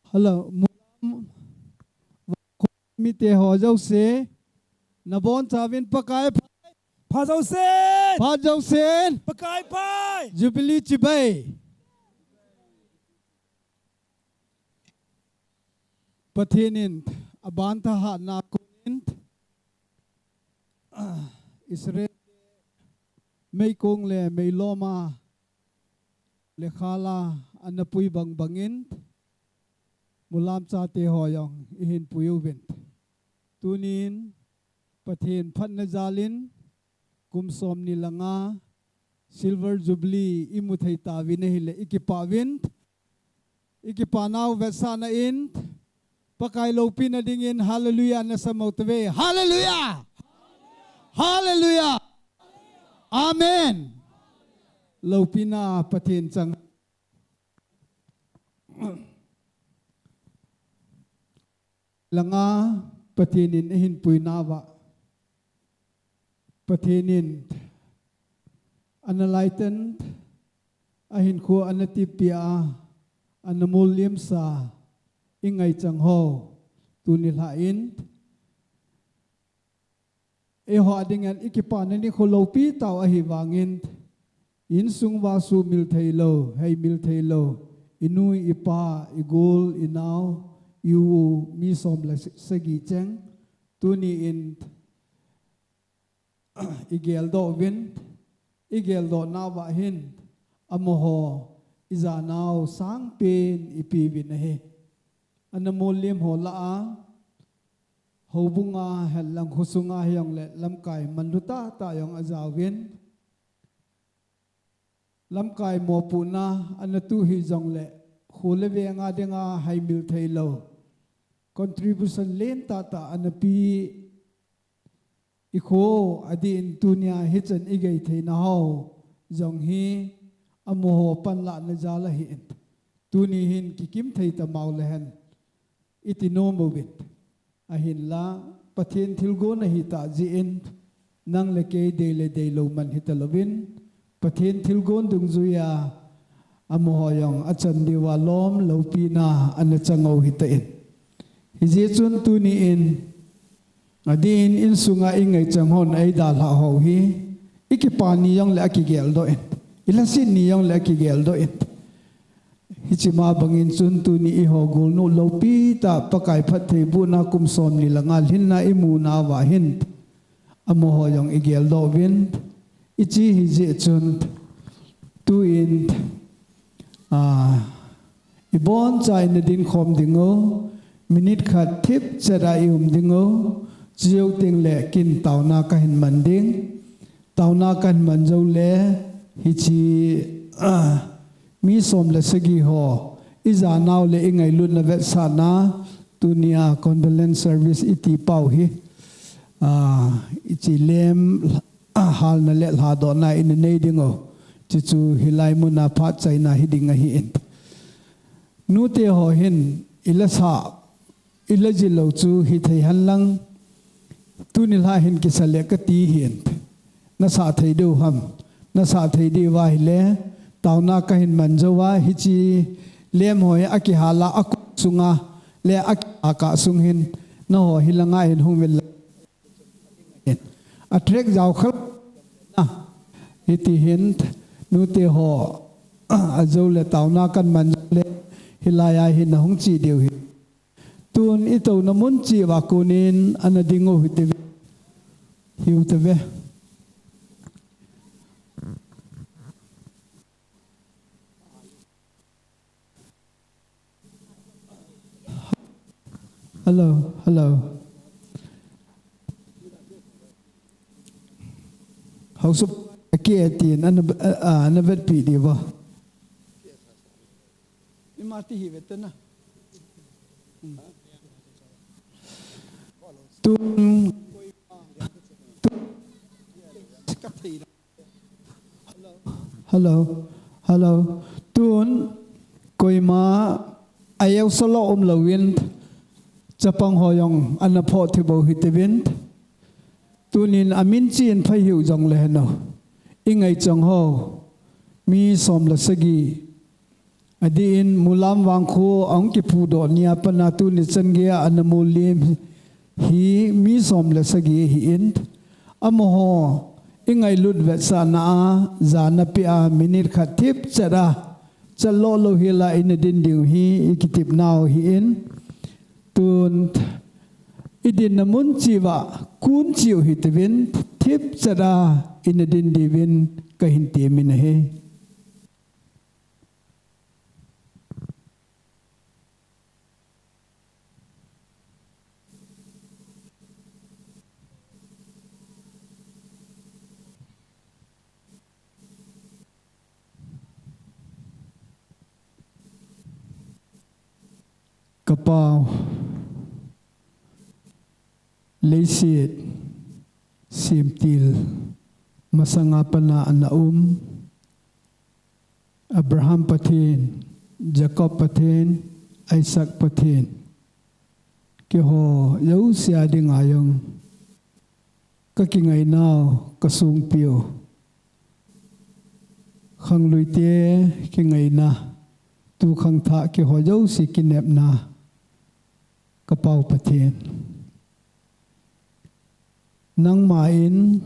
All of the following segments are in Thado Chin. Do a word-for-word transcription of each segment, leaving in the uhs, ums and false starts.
Hello, Mulam, mite ho jouse, nabonchauvin Pakai pha-, phat jousen. Phat jousen. Pakai pha. Jubilee chibai. Pathen in aban thahatna kon in, Israel meikong le meilom a le khala ana pui bang bangin, Mulam chate ho jong ihin pui uvin. Tunin Pathen phatna jalin kum somni le nga Silver Jubilee imu thei tauvin ahile ikipah uvin. Ikipahnau vetsahna in Pakai loupina dingin hallelujah nasam uve. Hallelujah! Hallelujah! Amen. Loupina Pathen chang. Langa Pathen in ahin puinauva, Pathen in ana laiten, ahinkho ana tipi a, ana molliemsa ingaichang ho, tuni lha in eiho adingin ikipana nikho loupi tau ahivangin, insung uva sumil theilou, heimil theilou, inu, ipa, igol, inao, i-u, mi som le sagi cheng, tuni in igeldoh uvin, igeldoh nauva hin, amaho ijanau sangpen ipeuvin ahi. Ana molliem ho lah a, houbunga, henlang khosunga hijongle lamkai manlu tahtah jong ajaovin. Lamkai mopohna ana toh hijongle, kho le veng a dinga heimil theilou, contribution len tahtah ana pe, ikho adin tunia hichan igei theina ho jong hi, amaho panlahna jal ahin, tuni hin kikim thei tamau lehen iti nom uvin. Ahinla, Pathen thilgon ahitah jeh in, nang le kei dei le deilou man hitalouvin, Pathen thilgon dungjuia amaho jong achan diuva lom loupina ana chang u hitan. Hijeh chun tuni in, adin insunga ingaichang hon eidalhah ho hi, ikipa ni jongle akigeldoh in, ilhaset ni jongle akigeldoh in. Hiche ma bangin chun tuni eiho golnu loupi tah Pakai phattheibohna kum somni le nga lhinna imunauva hin, amaho jong igeldoh uvin, iche hijeh chun, tuin, a, iboncha ina dinkhom diu, minute khat thipchet a ium diu, chujou tengle kin taona kahin man ding. Taona kahin man joule, hiche, a, mi som le sagi ho ijanau le ingailutna vetsahna, tunia condolence service iti pau hi, a, hiche lem, a, halna le lhadohna ina nei diu, chuchu hilai muna phat chaina hiding ahin. Nute ho hin, ilasa, ila jilou chu hithei henlang, tuni lha hin kisa le kati hin, nasah thei diu ham, nasah thei diuva ahile, taona kahin man jouva, hiche lem ho hi akihal a, akong sunga le akihal kah sung hin, nangho hilanga hin hung uvin lang. A track jao khel na. Hiti hin nute ho, ajou le taona kaman le hilai a hin nahung che diu hi. Tun itouna mun cheh uva konin ana ding u hite ve. Hiu te ve. Hello, hello. Hausa, aki atin, ana, a, ana vetpi diu va. Ima ti hi vetna. Tun, tun, Hello, hello. Tun, koima, a eusalo umlouvin, chapang ho jong, ana phoh thei bou hite uvin. Tunin amin chen phai hiu jongle heno. Ingaichang ho, mi som le sagi. Adeh in Mulam vangkho ahung kipudoh nia pat a tuni chan geiya ana molem hi mi som le sagi ahin, amaho ingailut vetsahna a jana peh a minute khat thipchet a chalou lou hela ina din diu hi ikitepnau ahin, tun idinna mun cheh uva kon cheh u hitiuvin thipchet a ina din diuvin kahin temin ahi. Ka Pau, leiset semtil masanga pat a ana um Abraham Pathen, Jacob Pathen, Isaac Pathen, keiho jouse a dinga jong ka kingainau, ka songpiu, khangluite kingaina, tu khangthah keiho jouse kinepna, ka Pau Pathen, nangma in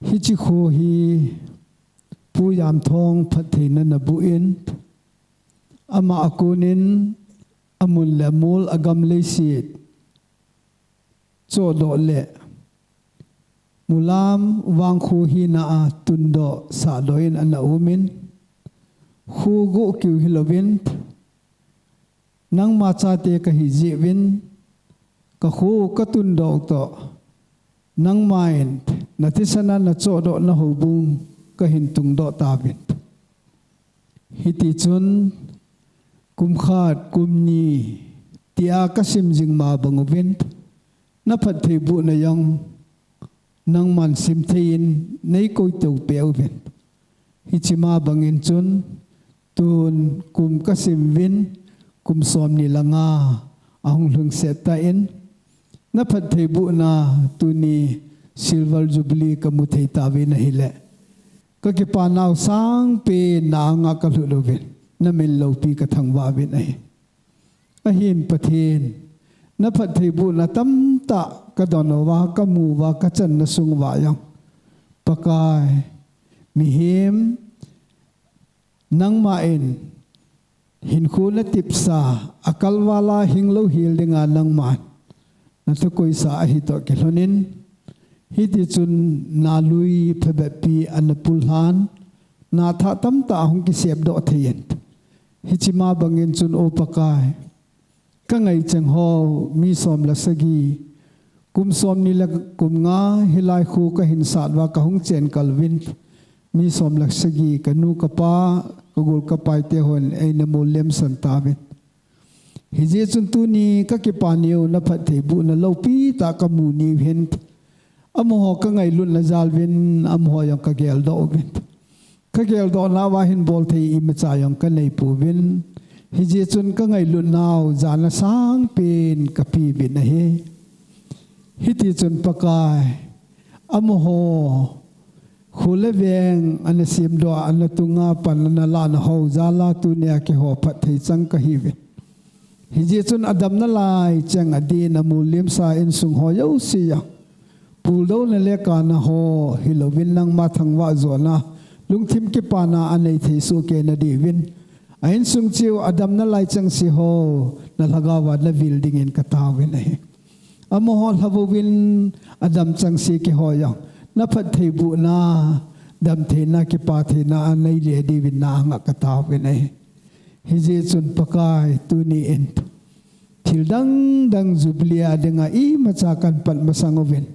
hiche kho hi Pu Jamthong phattheina naboh in, ama a kon in amun le amol, agam leiset chohdoh le Mulam vangkho hina a tundoh sahdoh in ana um in, kho goh kiu hilouvin, nangma chate kahi jeh uvin, ka kho ka tundoh toh, nangma in nathisan a nachohdoh na houbung kahin tungdoh tauvin. Hitichun kum khat, kum ni tia ka sim jing ma bang uvin, na phattheibohna jong nangman simthei in nei koi to peh uvin. Hiche ma bangin chun tun kum ka sim uvin, kum somni le nga ahung lhungset tan, na phattheibohna tuni Silver Jubilee ka mu thei tauvin ahile, ka kipanau sangpen na anga ka lhut uvin, na min loupi ka thangvah uvin ahi. Ahin Pathen, na phattheibohna tamtah ka don uva, ka mu uva, ka channa sung uva jong, Pakai, mihem, nangma in hinkho na tepsa, akalval a hing louhel dinga nangman na thukoisa ahi toh kilhon in, hitichun na lui phabep pi ana pullhan, na thah tamtah ahung kisepdoh thei in, hiche ma bangin chun, O Pakai, ka ngaicheng ho mi som le sagi, kum somni le kum nga hilai kho ka hin sat uva ka hung chen kal uvin, mi som le sagi ka nu ka pa, ka gol ka pai te hon eina molem san tauvin. Hijeh chun tuni ka kipana u na phattheibohna loupi tah ka mu ni u hin, amaho ka ngailutna jal uvin, amaho jong ka geldoh uvin. Ka geldohna uva hin bolthei imacha jong ka nei pouvin. Hijeh chun ka ngailutnau jana sangpen ka pe uvin ahi. Hitichun Pakai, amaho kho le veng ana semdoh a, ana tunga pan ana lahna ho jal a tunia keiho phatthei chang ka hi uvin. Hijeh chun adamna lai cheng a din a molem sa insung ho jouse a, puldouna le kana ho hilouvin nangma thangvah jona, lungthim kipana anei thei soh kei na diuvin, a insung cheh u adamna lai chengse ho na lhagao a na vil dingin ka taovin ahi. Amaho lhavouvin adam chengse keiho jong na phattheibohna, damtheina, kipatheina anei le diuvin na anga ka taovin ahi. Hijeh chun Pakai, tuni in thil dang dang Jubilee a dinga imacha kan pan masang uvin,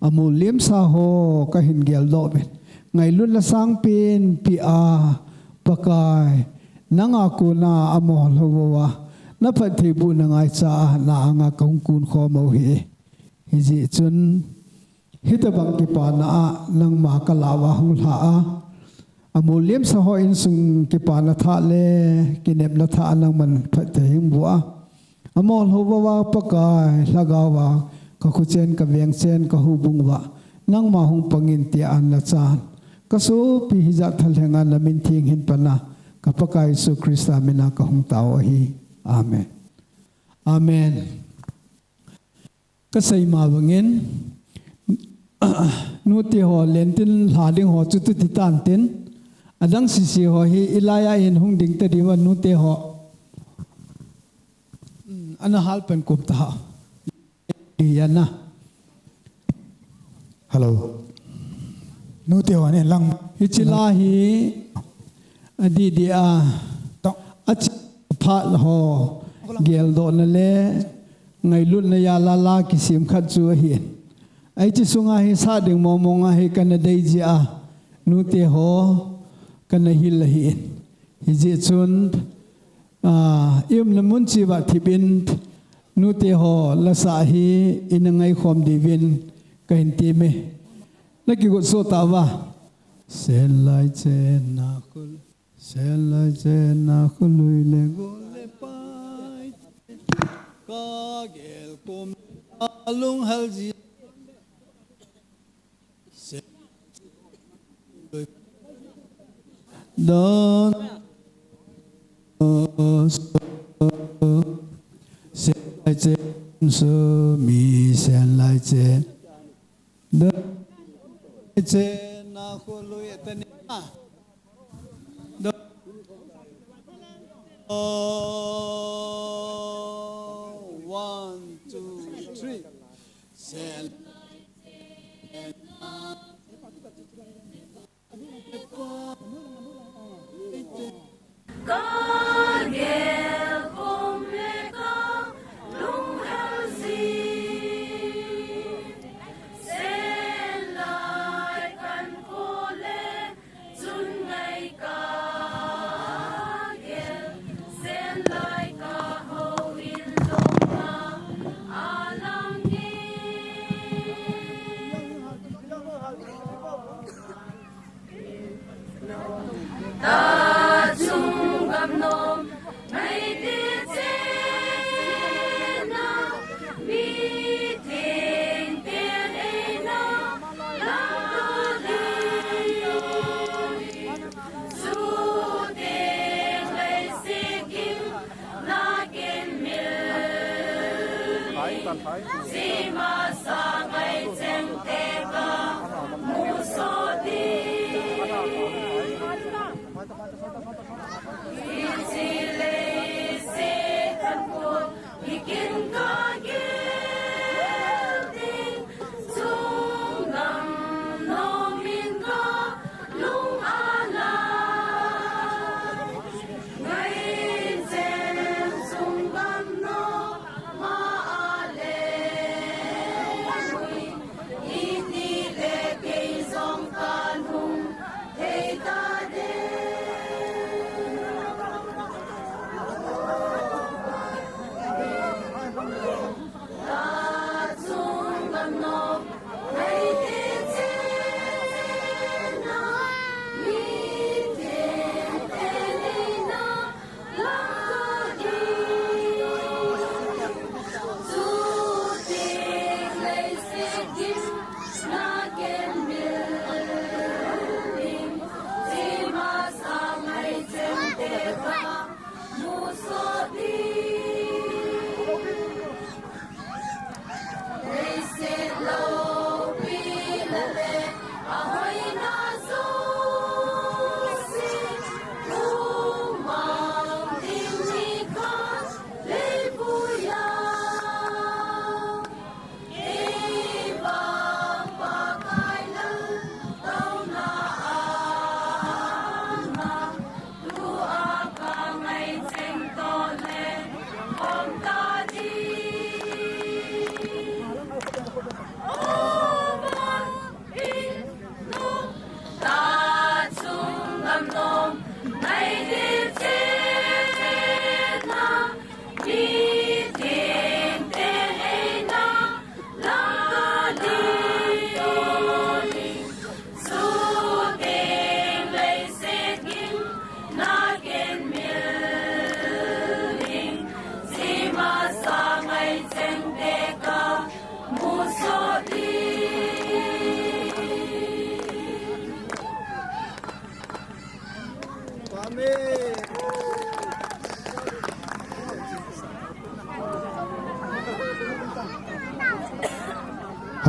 amolem sa ho ka hin geldoh uvin, ngailutna sangpen pia, Pakai, nanga kona amaho lhou uva na phattheibohna ngaicha a na anga ka hung kon khom u ahi. Hijeh chun hitobang kipana a nangma ka lah uva hung lha a, amolem sa ho insung kipana thah le kinepna thah a nangman phatthei hung boh a, amaho lhou uva Pakai, lhagao a ka khochen, ka vengchen, ka houbung uva nangma hung pangin tia na chan, ka sopi hijat thalheng a na min theng hin pan a Ka Pakai Jesu Christa mina ka hung tao ahi. Amen. Amen. Ka seima bangin, nute ho lentin lha ding ho chu tuti tantin, adang sisi ho hi ilaiya in hung ding ta diu a nute ho. Hmm, ana hal pen kum ta ha. Hello. Nute ho ne lang. Hichi la hi adidi a. Tong. Achi phat ho geldohna le ngailutna jal a la kisim khat chu ahi. Hichi sunga hi sa ding mong mong a hi kana dei jia nute ho kana hil ahi. Hijeh chun, ah, i umna mun chiuva thip in nute ho la sa hi ina ngaikhom diuvin kahin teme. Na kigot so ta va. Sen lai chen na khul, sen lai chen na khul lui le gol le pai. Ka gel kum a lung hal ji. Don. Sen lai chen su mi sen lai chen. Don. Chen na khul lui tani. Oh, one, two, three. Sen.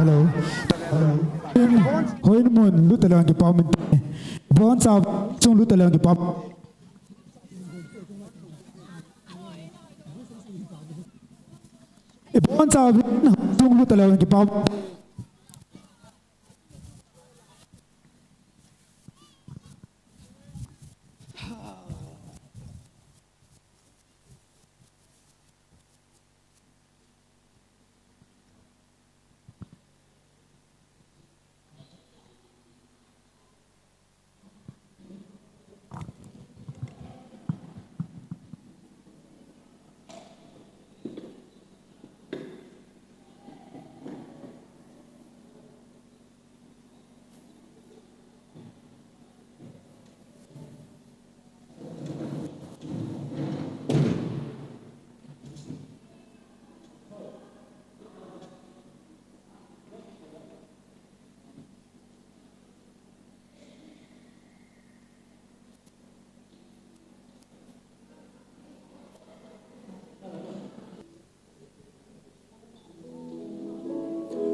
Hello. Hello. Hoin mun lut taleng kipah um inte. Boncha chung lut taleng kipah um. Iboncha chung lut taleng kipah um.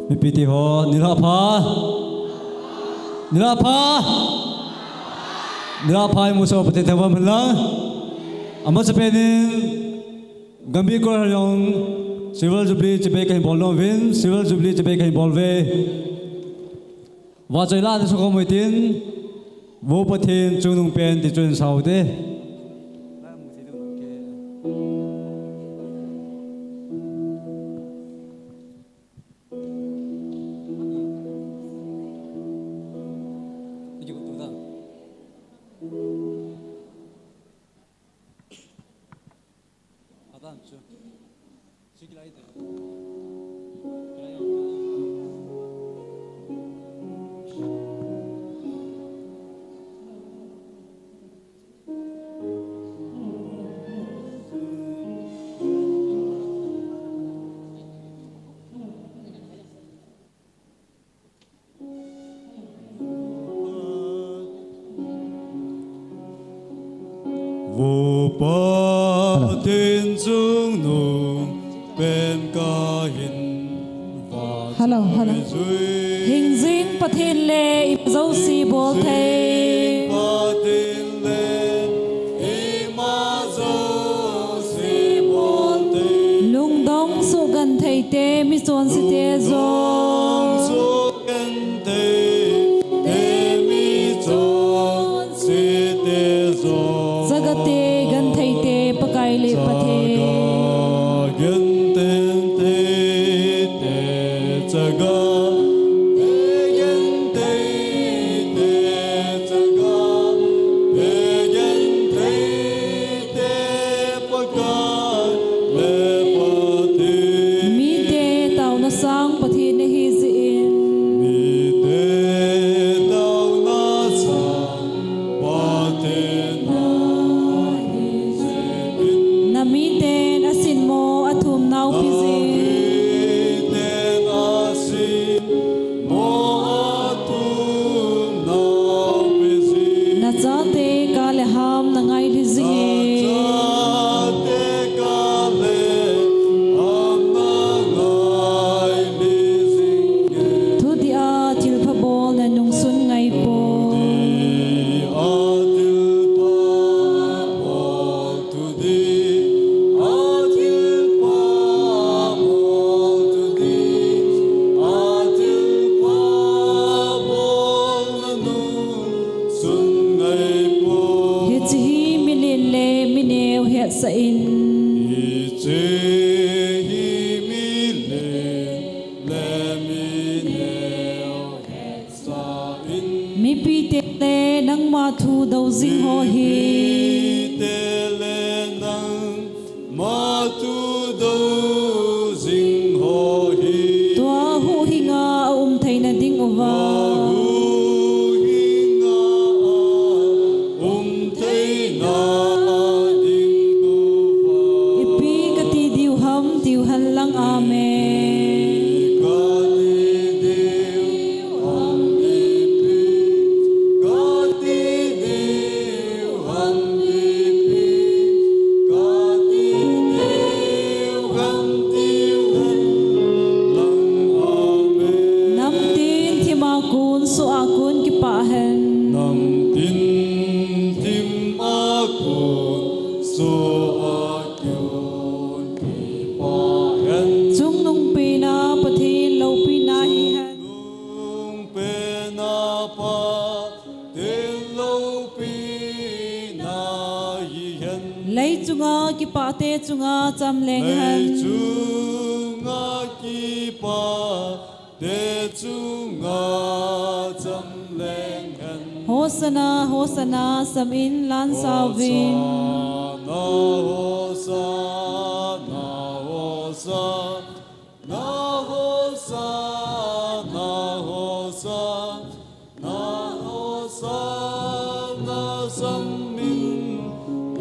Mipi te ho, nilhah pha. Nilhah pha. Nilhah pha, imusoh Pathen thangvah in umhen lang. Amasapen in, Gambih Choir jong, Silver Jubilee chibai kahin bol nom uvin, Silver Jubilee chibai kahin bol uve. Vachoi la ni sukhom utin, Vo Pathen chungnung pen ti chun sao te. Vo Pathen chungnung pen kahin Hello, hello. Hingjing Pathen le ima jouse bol thei. Pathen le ima jouse bol thei. Lungdong sugenthei te, michonse te jong. Lungdong sugenthei te, michon se te jong. Chaga te, genthei te, Pakai le Pathen. Chaga genthei te, chaga genthei te, chaga genthei te, Pakai le Pathen. Mite taona sang Pathen nahi jeh in. Mite taona sang Pathen nahi jeh in. Na miten asin mo athum nau pi jing. Na miten asin mo athum nau pi jing. Na chate kah le ham na ngailhi jing e. Na chate kah le ham na ngailhi jing e. Thudih a thilpha bol na nungsun ngai poi. Thudih a thilpha bol, thudih a thilpha bol, thudih a thilpha bol na nungsun ngai poi. Hiche hi milen le mineo hetsah in. Hiche hi milen le mineo hetsah in. Mipite le nangma thudou jing ho hi. Mipite le nangma thudou jing ho hi. Tua huhhing a aum theina ding uva. Tua huhhing a aum theina ding uva. Ipi kati diu ham, tiu hen lang, amen. Ipi kati diu ham, ipi kati diu ham, ipi kati diu ham, tiu hen lang, amen. Lei chunga kipah te chunga cham leng hen. Lei chunga kipah te chunga cham leng hen. Hosanna, Hosanna, sam in lan sauvin. Hosanna, Hosanna, Hosanna, Hosanna, Hosanna, Hosanna, sam in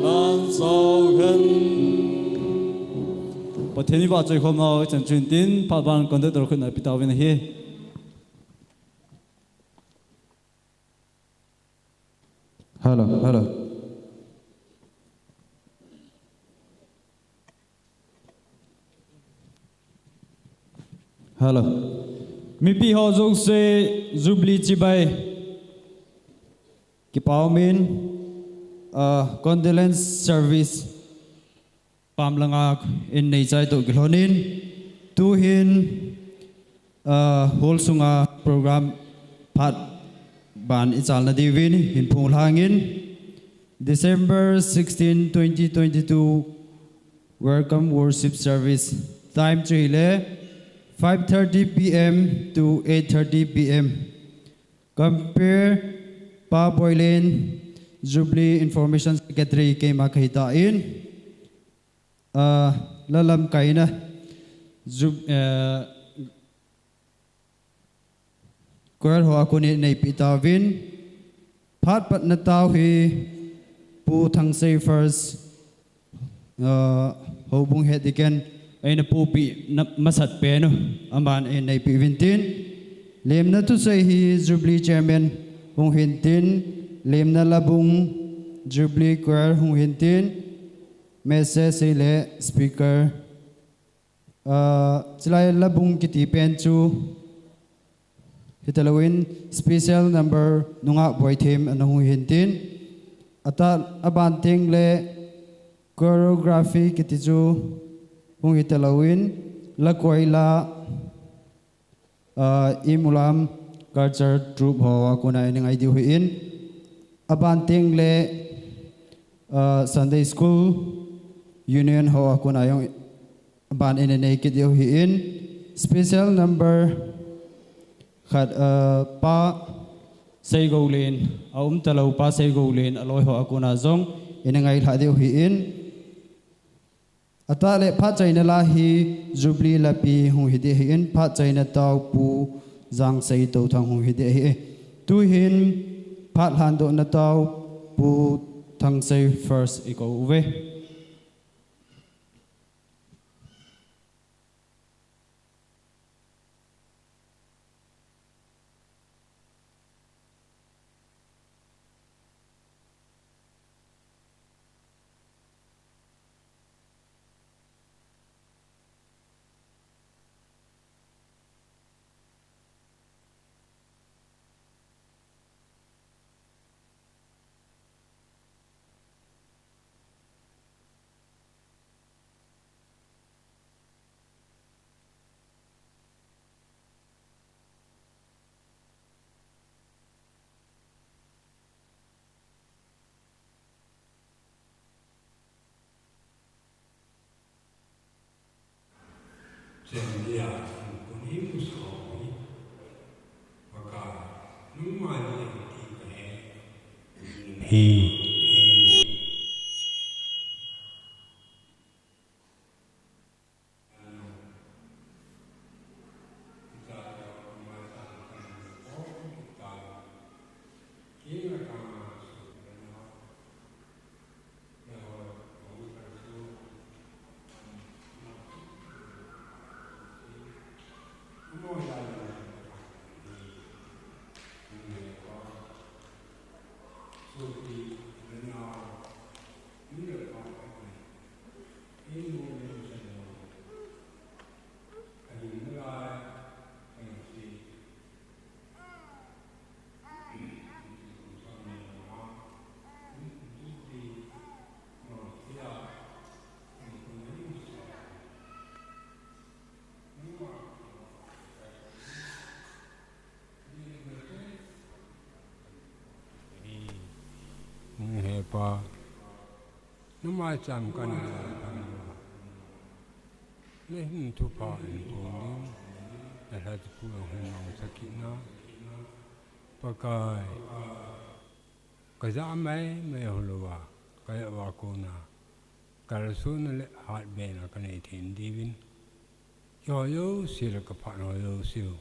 lan sau hen. Pathen in vahchoi khom nau, ichan chun tin, phat ban conductor khut na pe tauvin ahi. Hello, hello. Hello. Mipi ho jouse Jubilee chibai. Kipah umin, ah, condolence service. Pam langa in nei chai toh kilhonin, tuhin, ah, hall sunga program phat ban ichalna diuvin hin phung lhangin, December sixteen, twenty twenty-two, welcome worship service. Time chu hile five thirty P M to eight thirty P M. Compere Pa Boilen, Jubilee Information Secretary, keima kahi tan. Ah, la lamkaina, Jub-, eh, choir ho a kon in neipe tauvin. Phat patna tau hi Pu Thangsei First, ah, Houbung Head Deacon, eina pupi na masat pen u, aman eina neipe uvin tin. Lemna thusei hi Jubilee Chairman hung hin tin, lemna labung Jubilee Choir hung hin tin, message le speaker. Ah, chulai labung kiti pen chu hitalouvin special number Nungah Boithem ana hung hin tin. Ata aban teng le choreography kiti chu hung hitalouvin Lakoi la, ah, Imulam Culture Troupe ho a kona eina ngai diu ahin. Aban teng le, ah, Sunday School Union ho a kona jong aban eina nei kit diu ahin. Special number khat, ah, Pa Seigoulen, aumtalou Pa Seigoulen, aloi ho a kona jong eina ngailha diu ahin. Atah le phat chaina la hi Jubilee lapi hung hi ding ahin, phat chaina tau Pu Jangsei Touthang hung hi ding ahi. Tuhin phat lhandohna tau Pu Thangsei First i kou uve. Hepa. Nangma cham kana la kana la. Nahim thupha in pon ding. Nalhacha pu ahung mang sakina. Pakai. Kaja mai mai holowa. Kaya wa kona. Kalsuna le hatbena kanei thei diuvin. Keiho jouse le kaphat ho jouse u.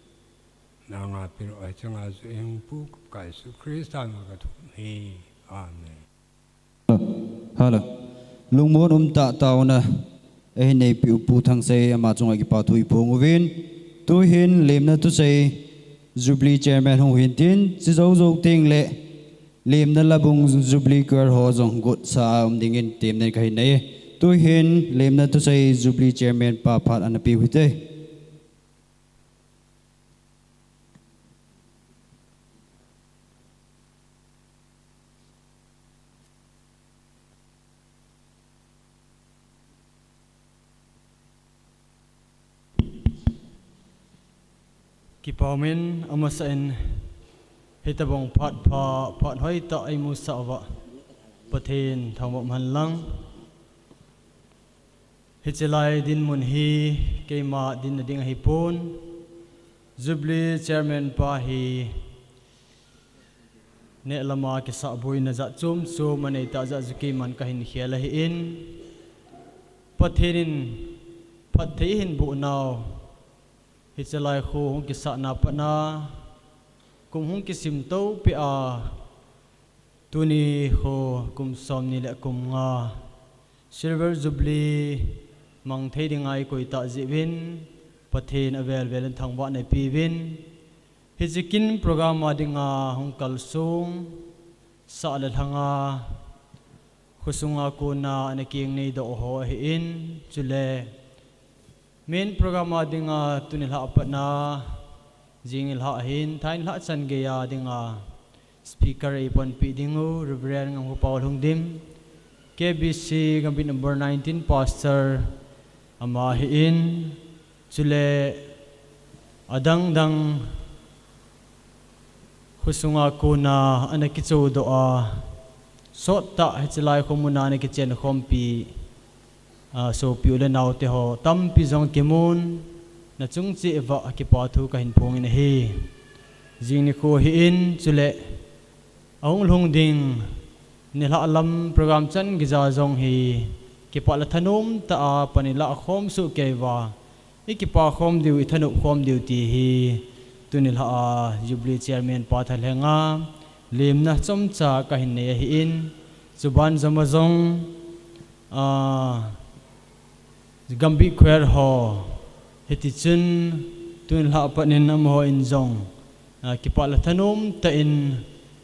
Nanga piro a changa chu eihung pu ka Jesu Christa nga kathum hi. Amen. Hello. Lungmon um tah taona. Eihin neipi u Pu Thangsei ama chunga kipa thu iphong uvin. Tuhin lemna thusei Jubilee Chairman hung hin tin, chi jou jou teng le Lemna labung Jubilee Choir ho jong gotsa a um dingin temna kahin nei e. Tuhin lemna thusei Jubilee Chairman pa phat ana pe u hite. Kipa umin, amasa in hitobang phat pha, phat hoitah eimusah uva Pathen thangvah man lang. Hichelai dinmun hi keima dinna ding ahipon. Jubilee Chairman pa hi neh lama kisahboina jat chom chom anei tah jeh a chu keiman kahin khel ahin. Pathen in phatthei eihin boh nau. Hichelai kho hung kisahna patna kum hung kisim to peh a, tuni kho kum somni le kum nga Silver Jubilee mang thei dinga ikoi tah jeh uvin Pathen avel vel in thangvahna ipeuvin. Hiche kin program a dinga hung kalsong sah le lhanga khosunga kona ana kinei doh ho ahin, chule main program a dinga tuni lhah patna, jing nilhah hin, thai nilhah chan geiya dinga speaker eipanpi ding u Reverend Ngamkhopao Lhungdim, K B C Gambih number nineteen pastor ama ahin, chule adang dang khosunga kona ana kichodoh a, sottah hichelai kho muna ana kichen khompi, a, sopi u le naote ho tampi jong kimun, nachung cheh uva kipa thu kahin phong in ahi. Jing nikho ahin, chule ahung lhung ding nilhah lam program chan geija jong hi kipah le thanom tah a pan ilah khom soh kei uva, ikipa khom diu, ithanop khom diu ti hi tuni lhah a Jubilee Chairman pa thalhenga lemna chomcha kahin nei ahin, chuban joma jong, a, Gambih Choir ho, hitichun tuni lhah a pat in amaho in jong, a, kipah le thanom tah in,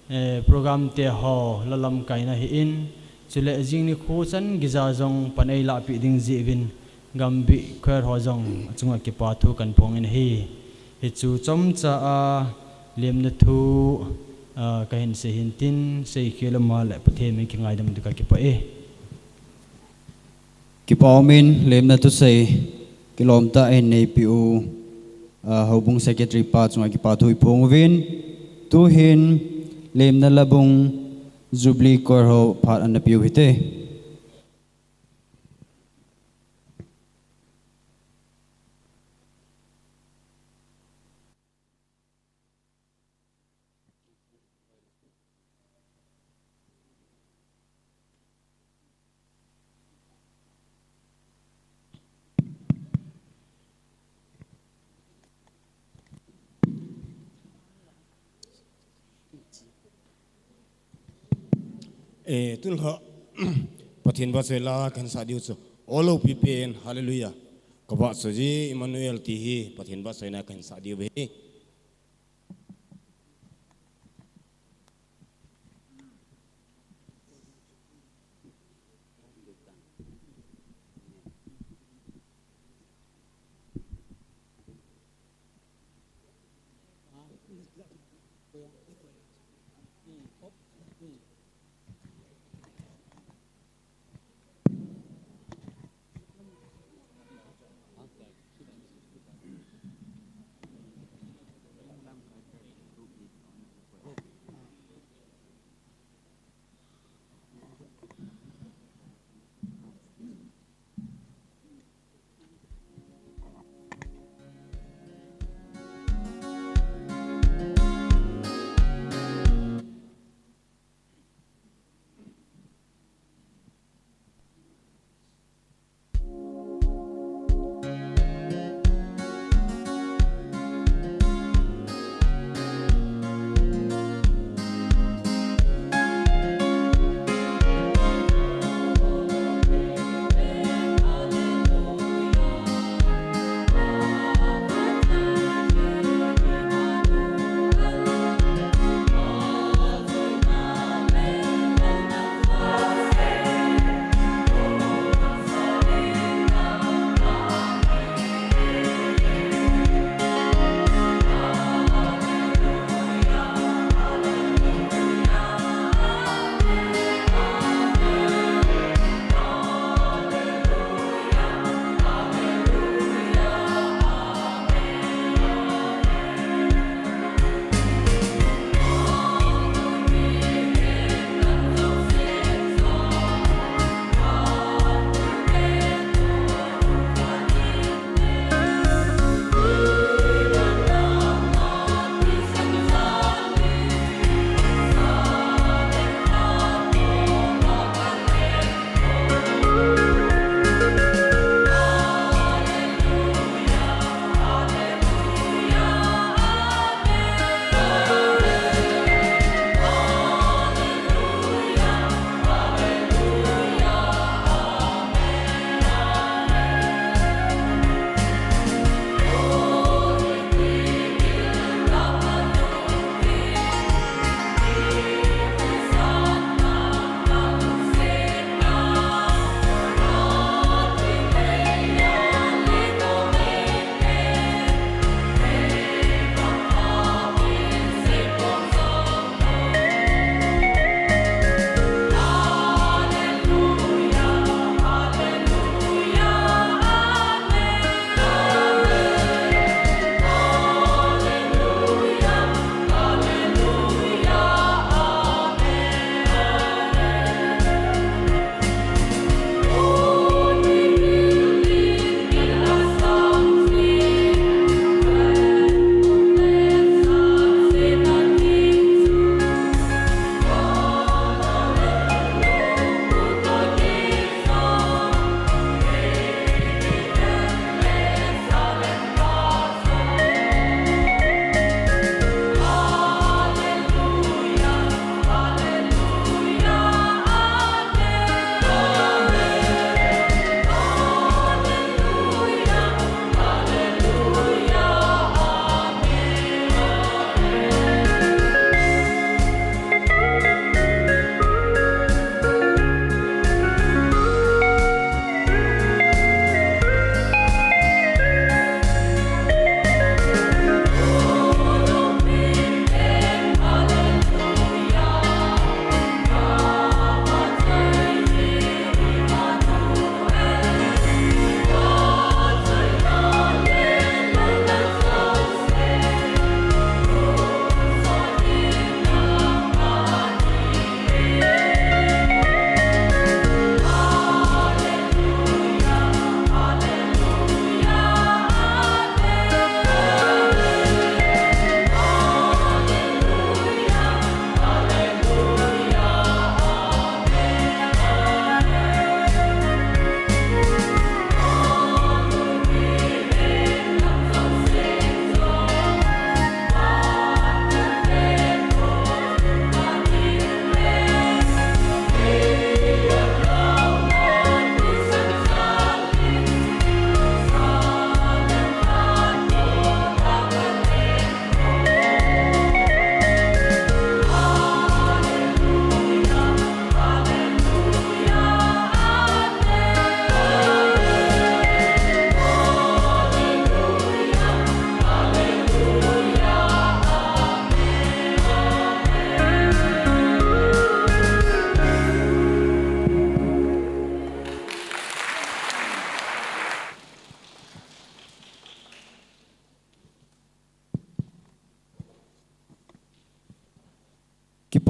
eh, program te ho la lamkaina ahin, chule jing nikho chan geija jong pan eilahpeh ding jeh uvin Gambih Choir ho jong achunga kipa thu kahin phong in ahi. Hichu chomcha a lemna thu, a, kahin sei hin tin, seikhel uma le Pathen min kingaidam ding kakipah e. Kipa umin lemna thusei kilom tah in neipi u, a, houbung secretary pa chunga kipa thu iphong uvin, tuhin lemna labung Jubilee Choir ho phat ana pe u hite. Eh, tun kha, Pathen vahchoi la kahin sah diu chu, O lopi pen, Hallelujah. Ka vahchoi ji Emmanuel ti hi, Pathen vahchoina kahin sah diu hi.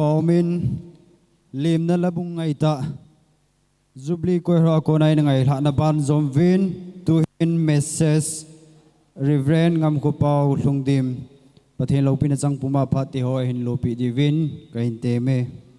Paumin, limna labung ngaitah, Jubilee Choir ho a kona in ngailhahna ban jom uvin, tuhin message, Reverend Ngamkhopao Lhungdim, Pathen loupina chang puma phat ti ho ahin lopi diuvin, kahin teme.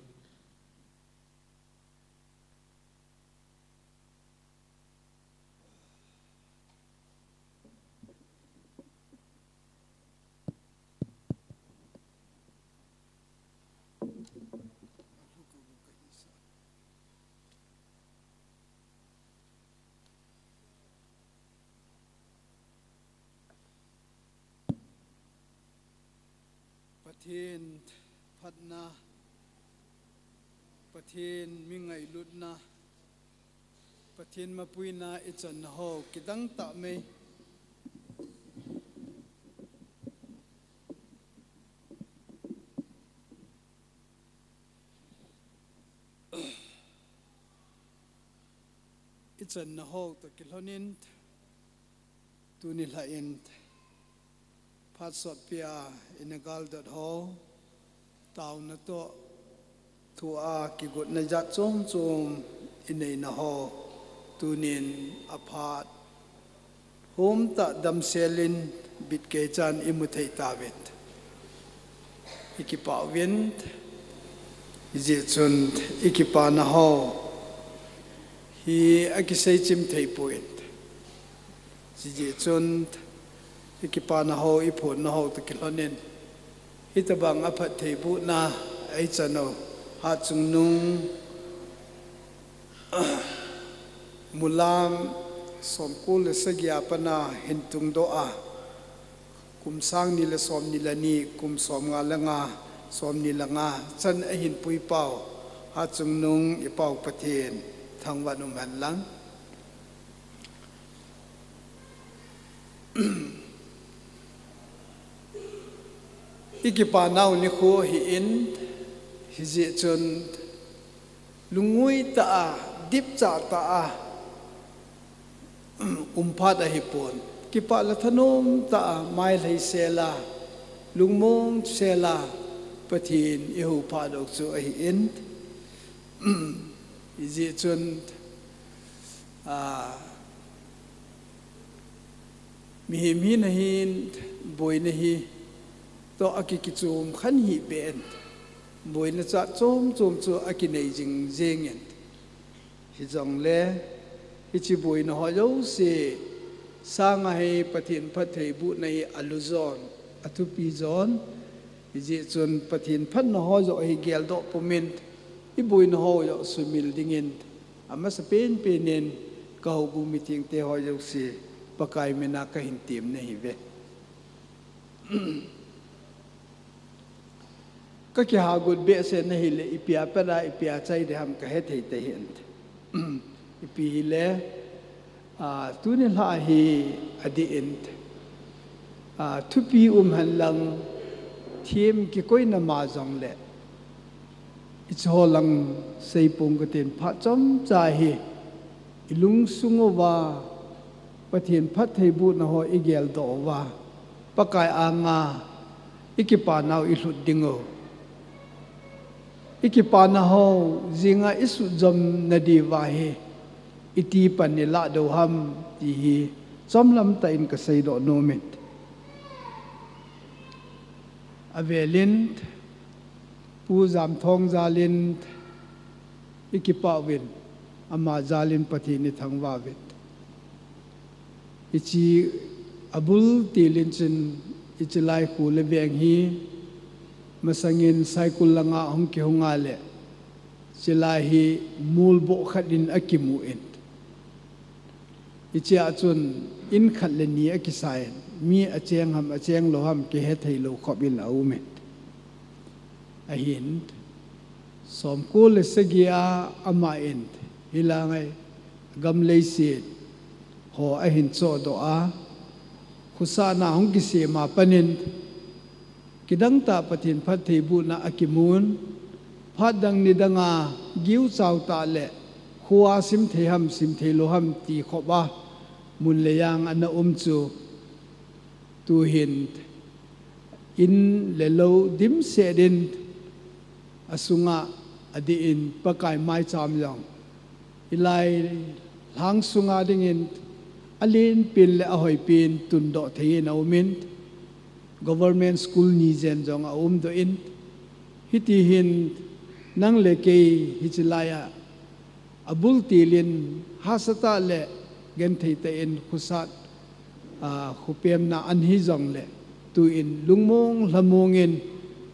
Pathen phatna, Pathen mi ngailutna, Pathen mapuina ichan ho kidang tah mai. Ichan ho toh kilhonin, tuni lhain, phat sotpia ina galdot ho, taona toh, thua kigotna jat chom chom ineina ho, tunin aphat, humtah damselin bitkei chan imu thei tauvin. Ikipah uvin, hijeh chun ikipana ho hi akisei chim thei poi. Hijeh chun ikipana ho, iphonna ho toh kilhonin, hitobang aphattheibohna eichan u, Hatchungnung Mulam, somko le sagi a pat a hin tungdoh a, kum sang ni le somni le ni, kum somnga le nga, somni le nga chan ahin puipau, Hatchungnung ipau Pathen thangvah in umhen lang. Ikipanau nikho ahin, hijeh chun lungngoi tah a, dipchah tah a, um phat ahipon. Kipah le thanom tah a, mailhai sela, lungmong sela, Pathen ihou phah doh chu ahin. Hijeh chun, a, mihem hina hin, boina hi toh akikichom khen hih beh in, boina jat chom chom chu akinei jing jengin. Hijongle, hiche boina ho jouse sanga hi Pathen phattheibohna hi alujon, athupi jon, hijeh chun Pathen phatna ho joh hi geldoh pumin, iboina ho joh sumil dingin, amasapen pen in kahoubung mithengte ho jouse Pakai mina kahin temna ahiuve. Kakihagot behseh na hile, ipi a pat a, ipi a chai ding ham kahethei tahih inte. Ipi hile, a, tuni lha hi adih inte. A, thupi umhen lang, thim kikoina ma jongle, hicheho lang seipong katin, phat chomcha hi ilungsung uva, Pathen phattheibohna ho igeldoh uva, Pakai anga ikipanau ilhut dingu, ikipana ho jinga isuhjom nadiuva hi iti pan ilah diu ham ti hi chomlam tah in kaseidoh nom in. Avelin, Pu Jamthong jalin ikipah uvin, ama jalin Pathen ithangvah uvin. Hiche abul tilin chun, hiche lai kho le veng hi masangin Saikul langa hung kihunga le, hiche lai hi molboh khat in akimun. Hichea chun in khat le ni akisan, mi acheng ham acheng lou ham kihethei lou khop in aumin. Ahin, somko le sagi a aman, hilanga gam leiset ho ahin chohdoh a, khosahna hung kisem a panin, kidang tah Pathen phattheibohna akimun, phat dang ni danga giu chau tah le, khoa simthei ham simthei lou ham ti khop a, mun le jang ana um chu, tuhin in le lou dimset in, asunga adih in Pakai maicham jong hilai lang sunga dingin alenpin le ahoipin tundoh thei in aumin, government school ni jen jong aumdoh in, hiti hin nang le kei hichi laiya abul tilin hahsatah le genthei tah in khosat, a, khopemna ahi jongle, tuin lungmong lhamong in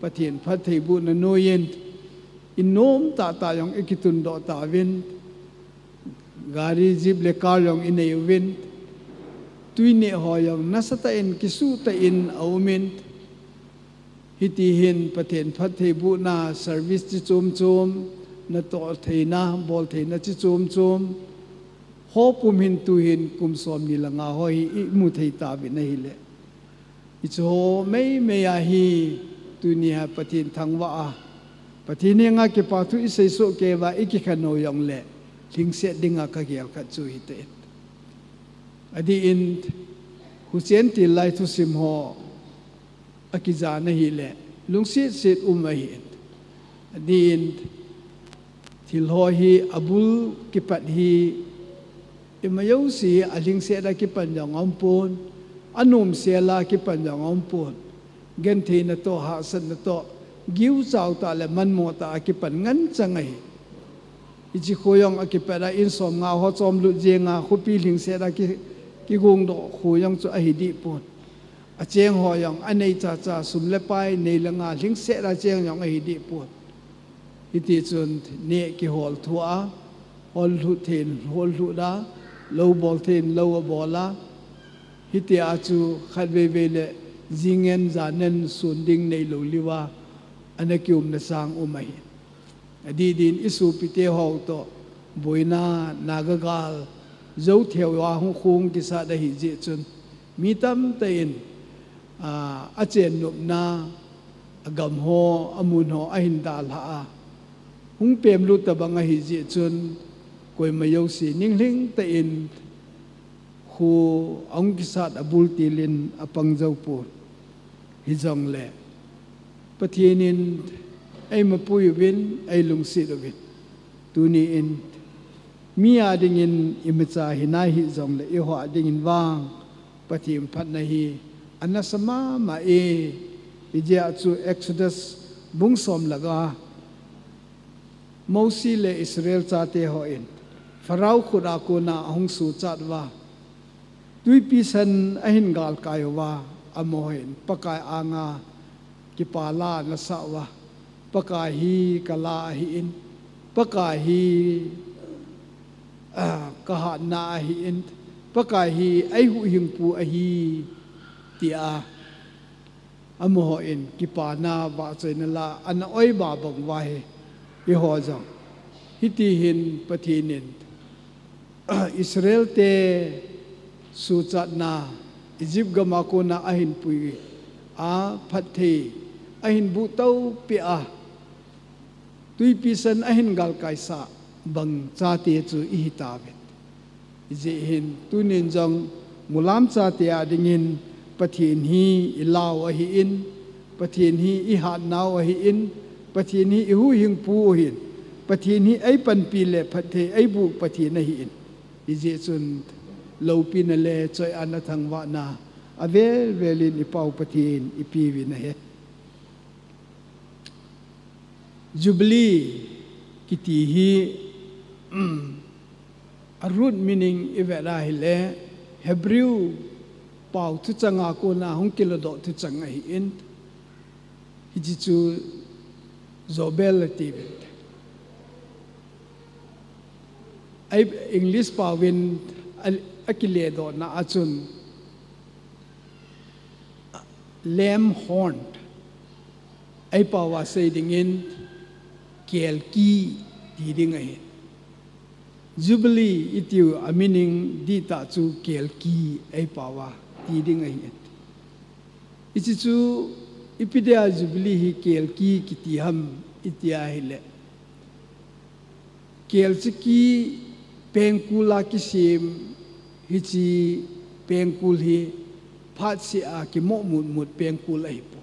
Pathen phattheibohna noiyin, inom tahtah jong ikitundoh tauvin, gari, jeep le car jong inei uvin, tui neh ho jong nasatah in kisuhtah in aumin, hiti hin Pathen phattheibohna service chi chom chom, natoh theina, bol theina chi chom chom, ho pum hin tuhin kum somni le nga ho hi imu thei tauvin ahile, hicheho meimei a hi tunia Pathen thangvah a, Pathen henga kipa thu iseisoh keiuva ikikhen u jongle, lhingset dinga kagel khat chu hite. Adih in, huchen til lai thusim ho akijana hile, lungsetset um ahin. Adih in, thil ho hi abul kipat hi, ima jouse alhingset a kipan jong aumpon, anomsel a kipan jong aumpon. Genthei natoh, hahsatna toh, giu chau tah le manmo tah a kipan ngen chang ahi. Hiche kho jong akipet a in somnga ho chomlut jenga khopi lhingset a ki, kigongdoh kho jong chu ahidehpon. Acheng ho jong anei chacha, sum le pai nei le gou lhingset a cheng jong ahidehpon. Hitichun neh kihol thua, hollhut thei in hollhut a, lou bol thei in lou abol a. Hitia chu khatveivei le jingen janen sun ding neilou liuva, ana kiumna sang um ahi. Adih din isopite ho toh, boina, nagagal, jou theiuva hung khung kisat ahijeh chun, mi tamtah in, a, achennopna, agam ho, amun ho, ahin dalhah a, hung pemlut tobang ahijeh chun, koima jouse ninglhing tah in, kho ahung kisat abul tilin apang joupon. Hijongle, Pathen in eimapui uvin, eilungset uvin. Tuni in, mi a dingin imacha hinai hijongle, eiho a dingin vang, Pathen phatna hi anasa mama e. Hijeh a chu Exodus bung som le nga, Mosi le Israel chate hon Pharaoh khut a kona ahung suchat uva, twipi san ahin galkai uva, amahon Pakai anga kipa la anasah uva, Pakai hi kala ahin, Pakai hi, ah, kahatna ahin, Pakai hi eihuhhingpu ahi, tia amahon kipana vahchoina la ana oiba bang uva hi, eiho jong hiti hin Pathen in Israel te suchatna Egypt gam a kona ahin pui a, phatthei ahin buh toupeh a, twipi san ahin galkaisah bang chate chu ihi tauve. Hijeh hin tunin jong mulam chate a dingin Pathen hi ilah u ahin, Pathen hi ihatnau ahin, Pathen hi ihuhhingpu ahin, Pathen hi eipanpi le phatthei eibuh Pathen ahin. Hijeh chun loupina le choi-atna, thangvahna avel velin i-Pau Pathen in ipeuvin ahi. Jubilee kiti hi, a root meaning ivet a ahile, Hebrew pao thuchang a kona hung kiladoh thuchang ahin, hiche chu Jobel atiuvin. Ei English paovin a, akiledohna a chun lamb horn, ei pao a sei dingin kelki ti ding ahi. Jubilee itiu a meaning dihtah chu kelki ei pao a ti ding ahi. Hiche chu ipi dia Jubilee hi kelki kiti ham iti a ahile, kelchiki pengkul a kisem, hiche pengkul hi phatseh a kimoh mutmut pengkul ahipoi.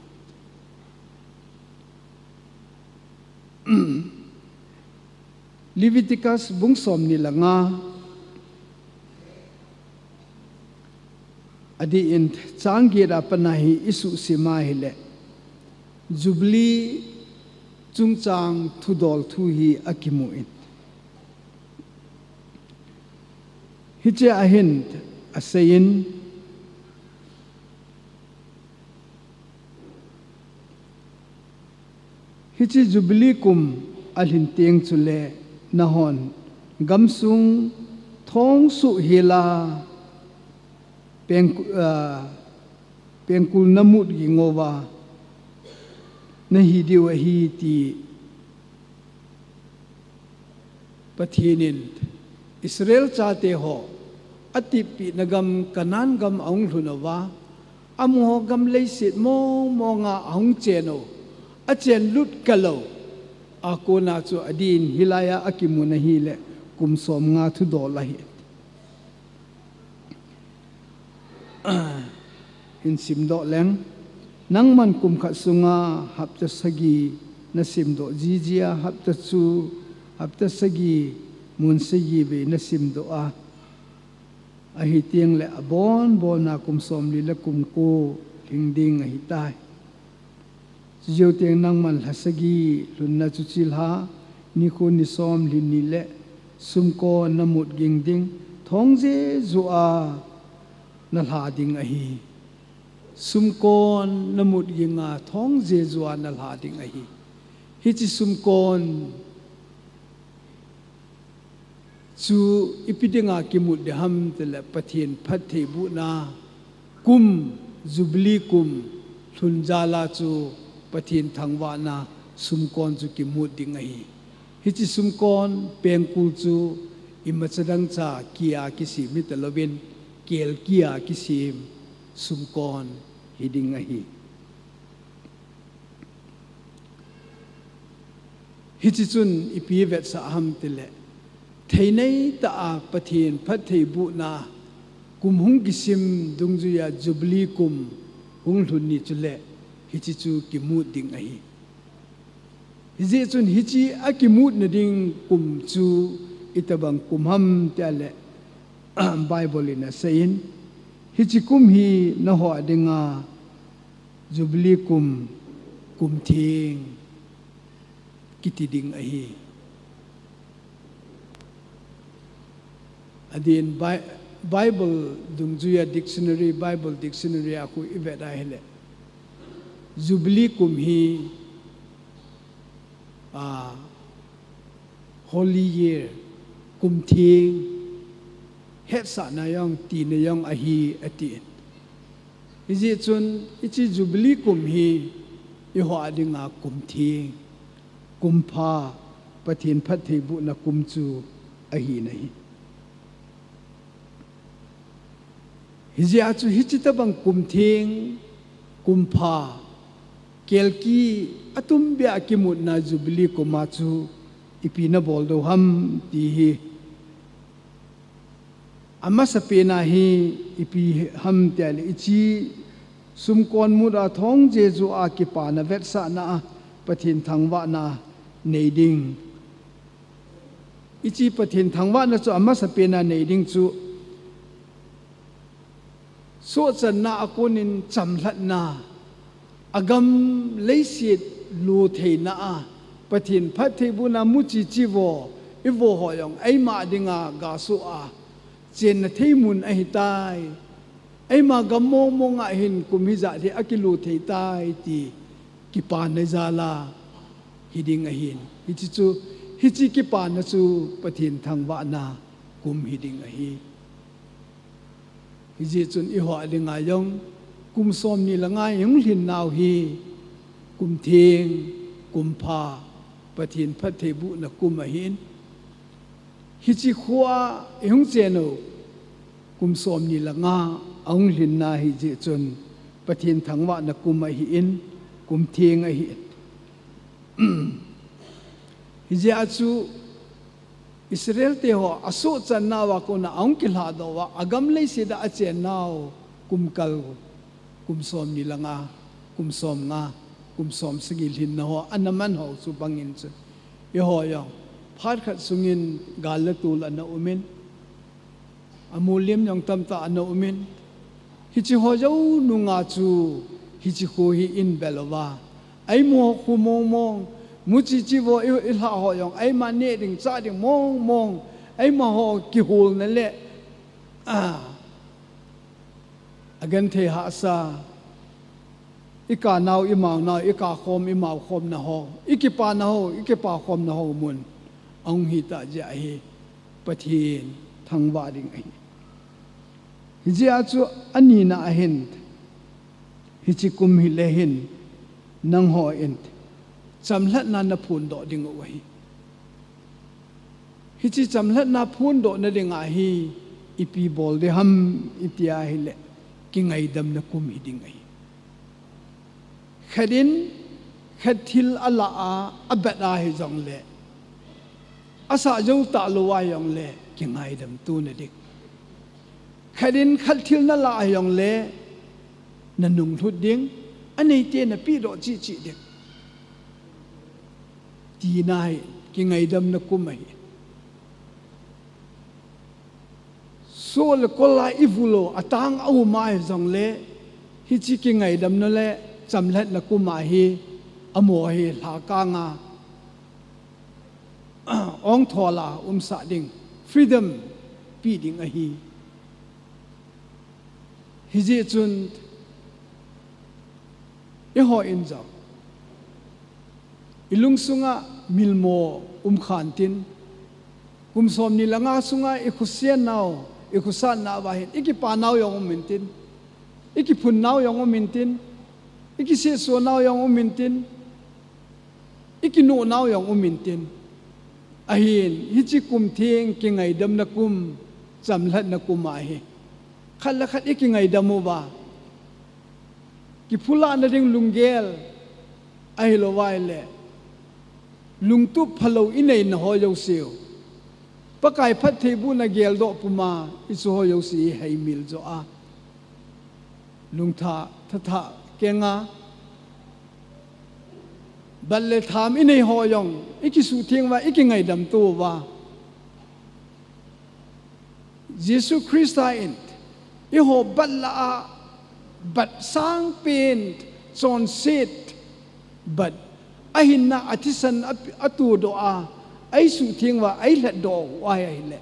Leviticus bung somni le nga, adeh in chang get a pat a hi isuhsim a ahile, Jubilee chungchang thudol thu hi akimun. Hiche a hin aseiyin, hiche Jubilee kum alhin teng chule nahon gamsung thong suhhel a peng-, ah, pengkul namut ging uva nahi diu ahi ti Pathen in Israel chate ho atepna gam Canaan gam ahung lhun uva, amaho gam leiset mong mong a ahung chen u, achen lut kalou a kona chu adin hilai a akimun ahile kum somnga thudol ahi. Hin simdoh leng, nangman kum khat sunga hapta sagi nasimdoh jiji a, hapta chu, hapta sagi mun sagi vei nasimdoh a, ahi teng le abonbon a kum somli le kum ko lhing ding ahitai. Chujou teng nangman lha sagi lhunna chu chilha, nikho ni som lhin ni le sumkon namut ging ding, thong jeju a nalha ding ahi. Sumkon namut ging a thong jeju a nalha ding ahi. Hiche sumkon chu ipi dinga kimut ding ham tile Pathen phattheibohna kum, Jubilee kum lhun jal a chu Pathen thangvahna sumkon chu kimut ding ahi. Hiche sumkon pengkul chu imacha dangcha kia kisem hitalouvin, kelkia kisem sumkon hiding ahi. Hiche chun ipi vetsah ham tile, theinei tah a Pathen phattheibohna kum hung kisim dungjuia Jubilee kum hung lhun ni chule hiche chu kimut ding ahi. Hijeh chun hiche akimutna ding kum chu itobang kum ham tile, Bible in aseiyin, hiche kum hi nangho dinga Jubilee kum, kum theng kiti ding ahi. Adin Bi-, Bible dungjuia dictionary, Bible dictionary a khu ivet ahile, Jubilee kum hi, a, Holy Year, kum theng, hetsahna jong, tina jong ahi, atin. Hijeh chun, hiche Jubilee kum hi, eiho dinga kum theng, kum pha, Pathen phattheibohna kum chu ahi nahi. Hijeh a chu hiche tobang kum theng, kum pha, kelki atumbeh a kimutna Jubilee kum a chu ipi nabol diu ham ti hi. Amasapen a hi ipi ham tile hiche sumkon mut a thong jeju a kipana vetsahna a Pathen thangvahna nei ding. Hiche Pathen thangvahna chu amasapen a nei ding chu sohchanna a konin chamlhatna, agam leiset lotheina a, Pathen phattheibohna muchi chi vo, ivo ho jong eima dinga gasoh a chenna thei mun ahitai. Eima gam mong mong a hin kum hijat hi akilothei tai ti kipana jal a hiding ahin. Hiche chu, hiche kipana chu Pathen thangvahna kum hiding ahi. Hijeh chun eiho dinga jong kum somni le nga ihung lhin nau hi kum theng, kum pha, Pathen phattheibohna kum ahin. Hiche khoa ihung chen u kum somni le nga ahung lhinna hijeh chun Pathen thangvahna kum ahin, kum theng ahin. Hijeh a chu Israel te ho asohchanna uva kona ahung kilhadoh uva, agam leiset a achennau kum kal, kum somni le nga, kum somnga, kum somsagi lhinna ho ana man ho chu bangin chu, eiho jong Phat khat sungin gal le tol ana umin, amulim jong tamtah ana umin, hiche ho jou nunga chu hiche kho hi in bel uva, eimu ho khu mong mong, muchi chi vo i, i lha ho jong, eima neh ding chah ding mong mong, eima ho kiholna le, ah, agenthei hahsa, i kanau, i maonau, i kakhom, i maokhomna ho, i kipana ho, i kipakhomna ho mun ahung hitah jeh ahi, Pathen thangvah ding ahi. Hijeh a chu anina ahin, hiche kum hile hin, nangho in chamlhatna naphondoh ding u ahi. Hiche chamlhatna phondohna dinga hi ipi bol ding ham iti ahile, kingaidamna kum hiding ahi. Khat in khat thil alah a, abat ahi jongle, asah jou talou ahi jongle, kingaidam tona ding. Khat in khat thil nalah ahi jongle, nanunglhut ding, aneite napehdoh cheh cheh ding, tina hi kingaidamna kum ahi. Soh le kol a i vulo, atang a um ahi jongle, hiche kingaidamna le chamlhatna kum ahi, amaho hi lhakang a, ongthol a umsah ding, freedom pe ding ahi. Hijeh chun, eiho in jong, i lungsunga milmo umkhan tin, kum somni le nga sunga i khosennau, i khosatna uva hin, i kipanau jong um intin, i kiphunnau jong um intin, i kisehsonau jong um intin, i kinohnau jong um intin. Ahin, hiche kum theng kingaidamna kum, chamlhatna kum ahi. Khat le khat i kingaidam uva, kiphulahna ding lunggel, ahilou vai le, lungtup phalou i neina ho jouse u, Pakai phattheibohna geldoh puma i chu ho jouse i heimil joh a, lungthah thathah kenga, bat le tham i nei ho jong i kisuhtheng uva, i kingaidam to uva, Jesu Christa in eiho bat lah a, bat sangpen, chonset bat, ahinna athisan a, atodoh a, eisuhtheng uva eilhatdoh u ahi ahile,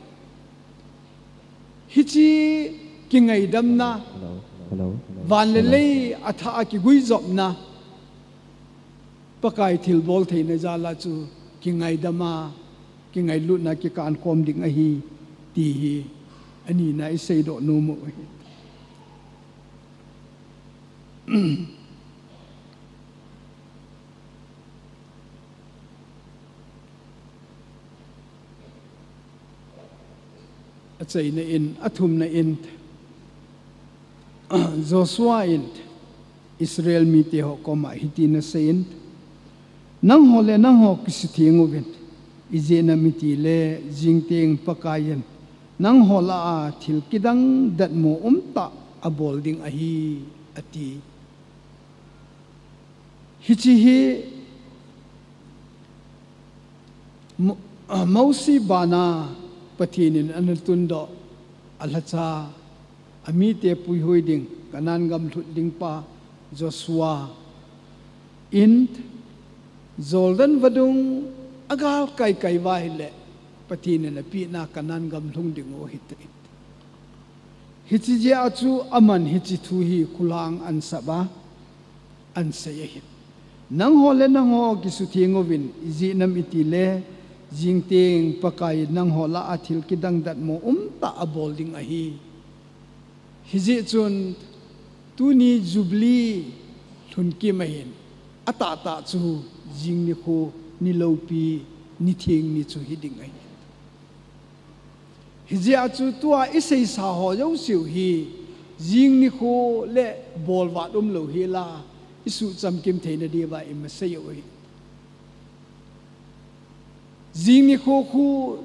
hiche kingaidamna, van le lei athah a kiguijopna, Pakai thilbol theina jal a chu kingaidam a, kingailutna kikankhom ding ahi, ti hi anina i seidoh nom u ahi. Achaina in, athumna in, Joshua in Israel mite ho koma hitin aseiyin, nangho le nangho kisutheng uvin, ijeh inem itile jingteng Pakaiyin nangho lah a thil kidang datmo umtah abol ding ahi, ati. Hiche hi Mo-, ah, Mosi bana Pathen in ana tundoh, alhacha, amite puihui ding, Canaan gam lhut ding pa Joshua in Jordan vadung agal kaikai uva ahile, Pathen in apehna Canaan gam lhung ding u ahitai. Hiche jeh a chu aman hiche thu hi khulang ansap a, ansei ahi. Nangho le nangho kisutheng uvin, ijeh inem itile, jingteng Pakaiyin nangho lah a thil kidang datmo umtah abol ding ahi. Hijeh chun tuni Jubilee lhun kim ahin, atahtah chu jing nikho, ni loupi, ni theng ni chu hiding ahi. Hijeh a chu tua iseisa ho jouse u hi, jing nikho le bolvat umlou hela, isuhchamkim theina diuva imasei u ahi. Jing nikho khu,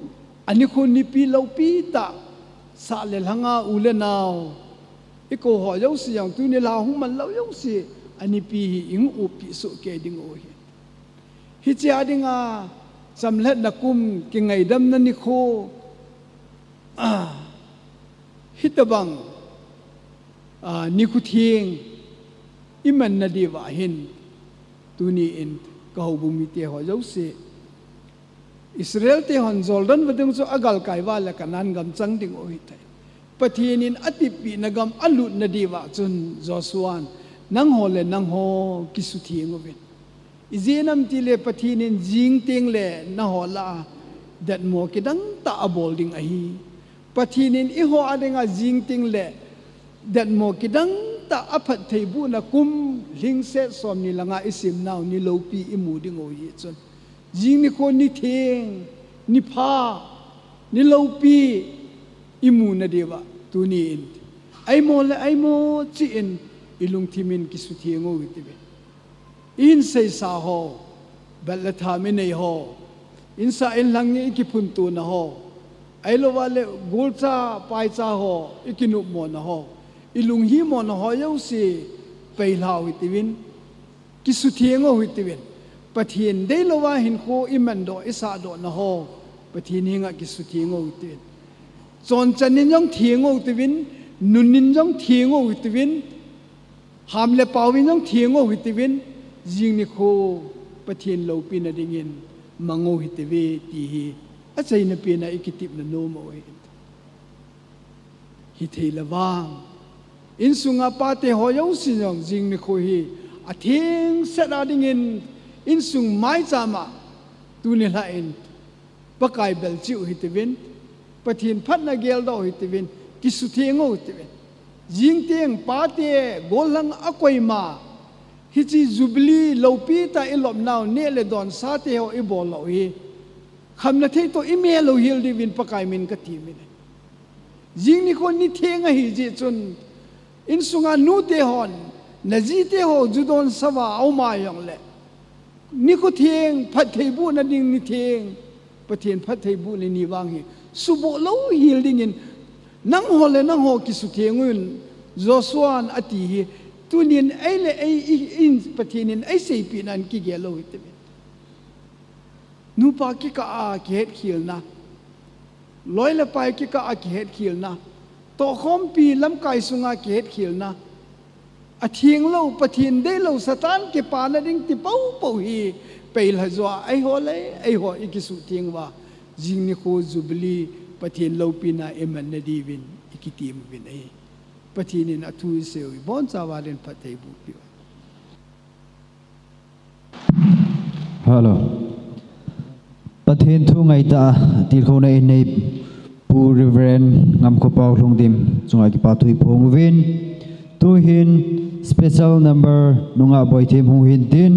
anikho nipi loupi tah, sah le lhanga u le nao, ikou ho jouse jong tuni lha hung man lou jouse, anipi hi iuppeh sohkei ding u ahi. Hiche a dinga Chamlhatna kum kingaidamna nikho, ah, hitabang, ah, nikho theng imanna diuva hin tuni in ka houbung mite ho jouse, Israel te hon Jordan vadung chu agalkai uva le Canaan gam chang ding u ahitai. Pathen in atepna gam alutna diuva chun Joshua'n, nangho le nangho kisutheng uvin. Ijeh inem itile Pathen in jing tengle nangho lah a datmo kidang tah abol ding ahi. Pathen in eiho a dinga jing tengle datmo kidang tah aphattheibohna kum lhingset somni langa isimnau ni loupi imu ding u ahi chun, jing nikho ni theng, ni pha, ni loupi imuna diuva tuni in, eimo le eimo cheh in ilungthim in kisutheng u hitiuvin. Ihin seisa ho, bet le tham inei ho, insah inlhang ni ikiphunto na ho, ahilouva le golcha paicha ho, ikinopmo na ho, ilunghimo na ho jouse peilha u hitiuvin, kisutheng u hitiuvin. Pathen deilouva hinkho imandoh, isahdoh na ho, Pathen henga kisutheng u hitiuvin. Chonchan in jong theng u hitiuvin, nun in jong theng u hitiuvin, ham le pao in jong theng u hitiuvin, jing nikho Pathen loupina dingin mang u hitiuve ti hi achaina pena ikitepna nom u ahi. Hithei le vang, insunga pate ho jouse jong jing nikho hi athengset a dingin insung maicham a tuni lhah in Pakai bel cheh u hitiuvin, Pathen phatna geldoh u hitiuvin, kisutheng u hitiuvin. Jing teng pate gollhang akoima, hiche Jubilee loupi tah ilopnau neh le don sate ho ibol u hi khamna thei toh imel u hel diuvin Pakai min katem in ahi. Jing nikho ni theng ahi jeh chun, insunga nute hon, najite ho ju donsah uva aum a jongle, nikho theng, phattheibohna ding ni theng, Pathen phattheibohna ni vang hi suboh lou hel dingin, nangho le nangho kisutheng un, Joshua'n ati hi, tunin ei le ei, i, in Pathen in eiseipeh nan kigel lou hitiuvin. Nupa kikah a kihetkhelna, loi le pai kikah a kihetkhelna, tohkhompi lamkai sunga kihetkhelna, atheng lou, Pathen deilou, Satan kipana ding ti poupou hi peilha joh a, eiho le eiho ikisutheng uva, jing nikho Jubilee Pathen loupina imanna diuvin ikitem uvin ahi. Pathen in athu isei u hi ibonchauva din phattheiboh peh u. Hello. Pathen thu ngaitah a tilkhouna inei Pu Reverend Ngamkhopao Lhungdim chunga kipa thu iphong uvin. Tuhin special number Nungah Boithem hung hin tin,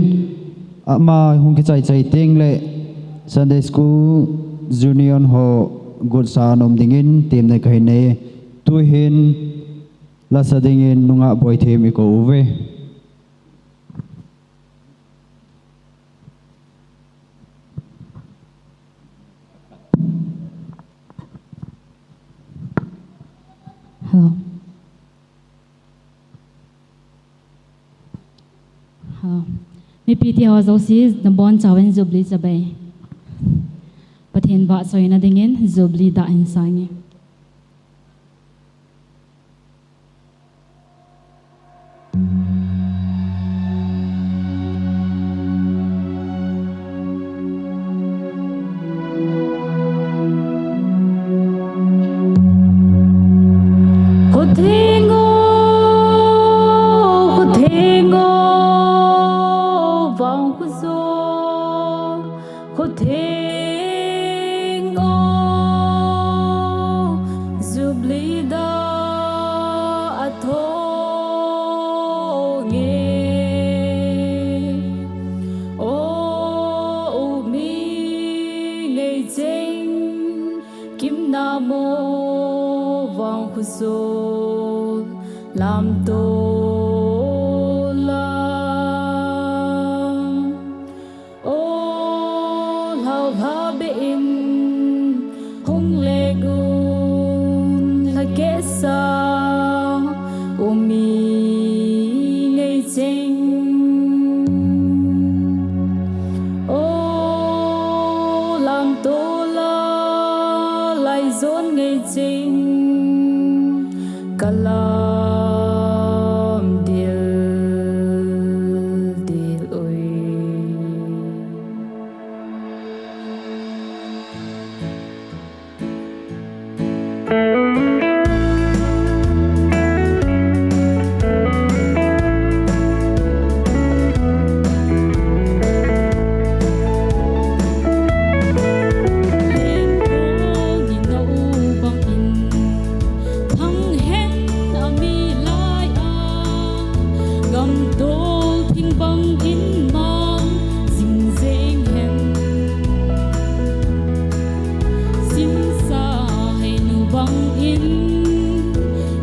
ama hung kichai chai tengle Sunday School Union ho gotsa nom dingin temna kahin nei. Tuhin lasa dingin Nungah Boithem ikou uve. Hello. Hello. Mipi te ho jouse nabonchauvin Jubilee chibai. Pathen vahchoina dingin Jubilee dah hin sange. Khutheng o, khutheng o, vang khuso. Khutheng o, Jubilee dah athong e. O, u mi ngeicheng, kimna mo vang khuso lamto la. O lhao lha be in hung le gun lha keh sa u mi ngeicheng. O Jon ngei ching ka lam dil dil ui. Thang hen a mi lai a, gamtol thing bang in mang jing jeng hen. Simsa hei nu bang in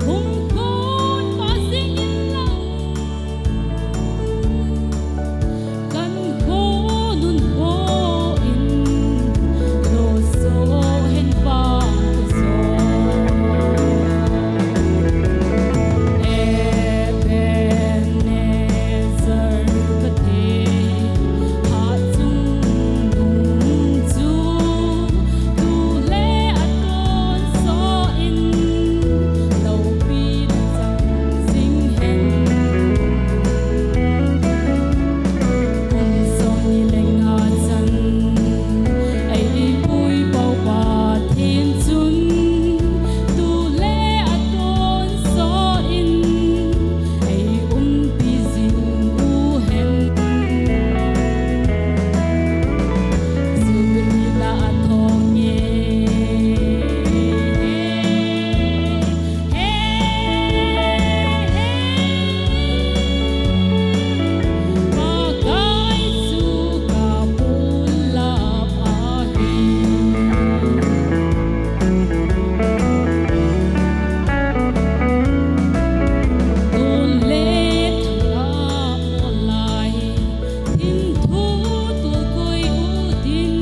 hung kon pa jing in lang. Kan ho nun ho in lo so hen pa so. Ebenezer Pathen, ha chung nung chu tu le a ton so in lo pi na chang jing hen. Kum som ni le nga chan, ei pui pau Pathen chun, tu le a ton so in, ei umpi jing u hen. Jubilee da a thong nge. Thingthu tulkoi utin,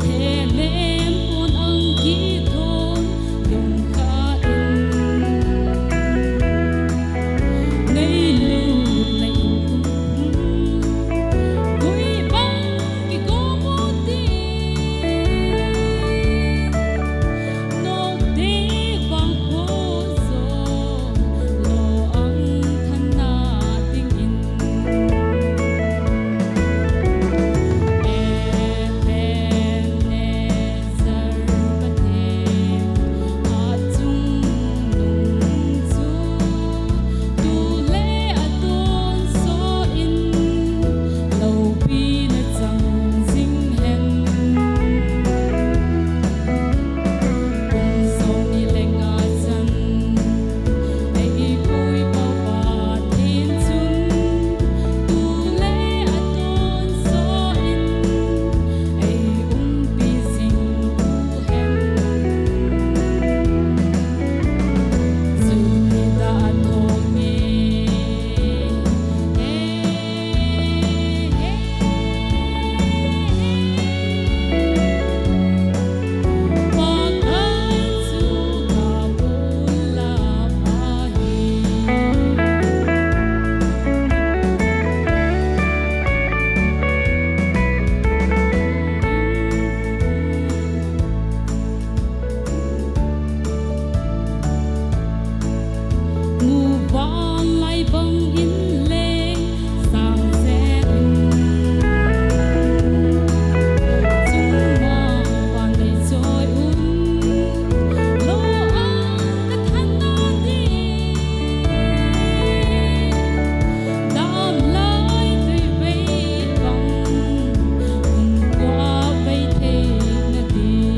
thelem pon ang kithon, lungkha in. Ngailut na in kum, koi bang kigom utin. Note vang kho jo lo ang than na dingin. Ebenezer Pathen, ha chung nung chu tu le a ton so in lo pi na chang jing hen. Kum som ni le nga chan, ei pui pau Pathen chun, tu le a ton so in, ei umpi jing u hen. Jubilee da a thong nge. Muvanlai bangin leng sang jeng in, chungmang vannoi choi un, lo ang ka than na ding, damlai tui vei bang, um kua vei thei na ding.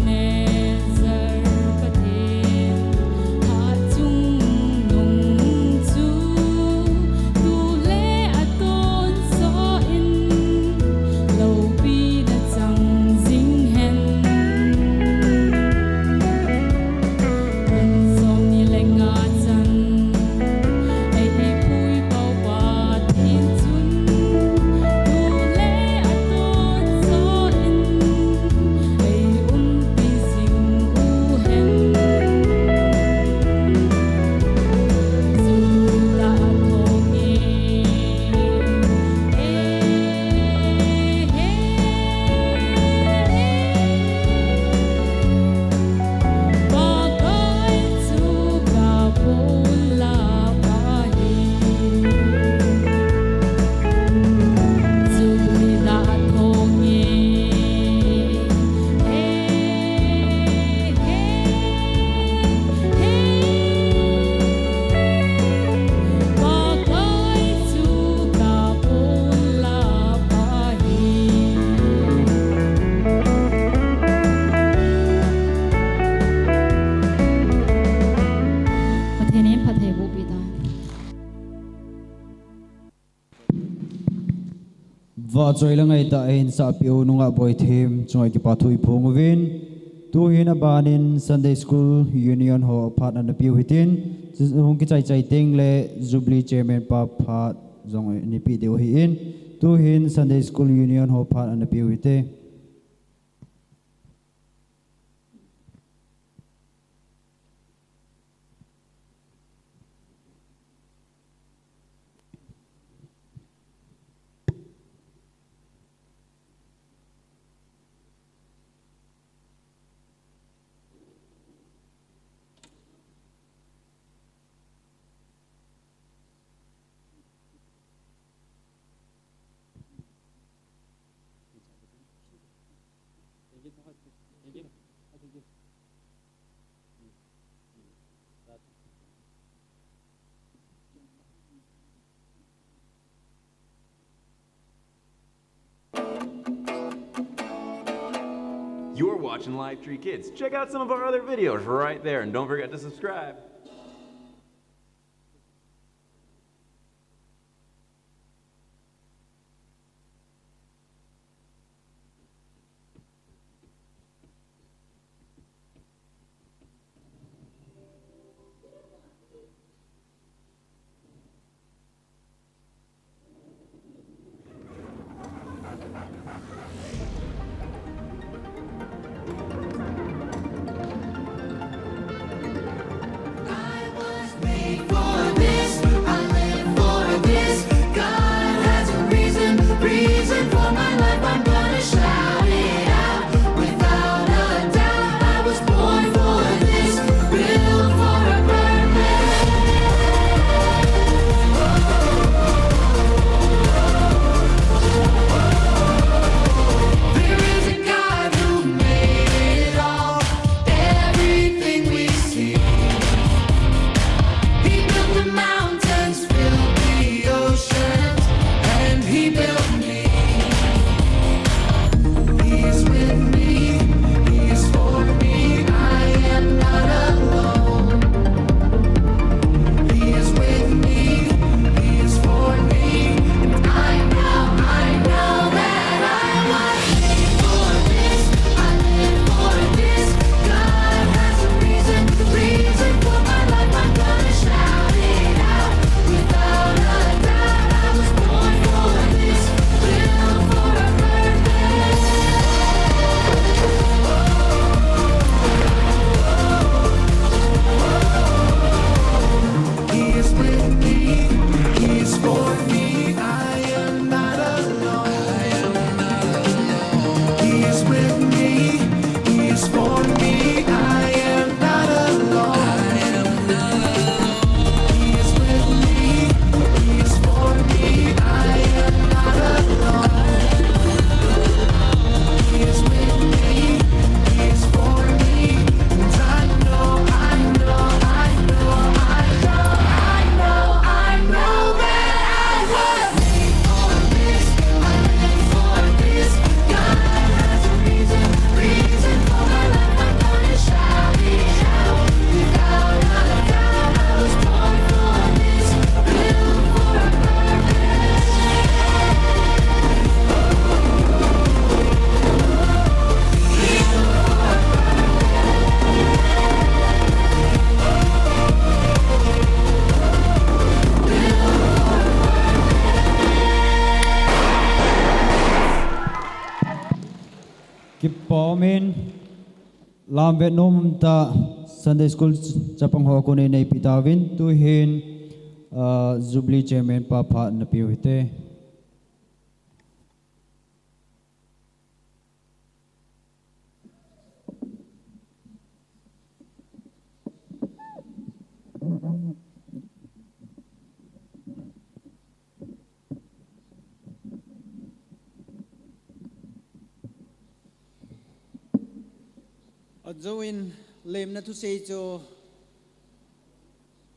Ebenezer Pathen, Achoi le ngaitah a hin sahpi u nungah Boithem chunga kipa thu iphong uvin. Tuhin abanin Sunday School Union ho phat ana piu hitin. Hung kichai chai teng le Jubilee Chairman pa phat jong ana pe diu ahin. Tuhin Sunday School Union ho phat ana piu hite. You're watching Live Tree Kids. Check out some of our other videos right there, and don't forget to subscribe. Kipa umin, lamvet nom tah Sunday School chapang ho kon in neipe tauvin, tuhin, ah, Jubilee Chairman pa phat napeu hite. Ajouvin lemna thusei chu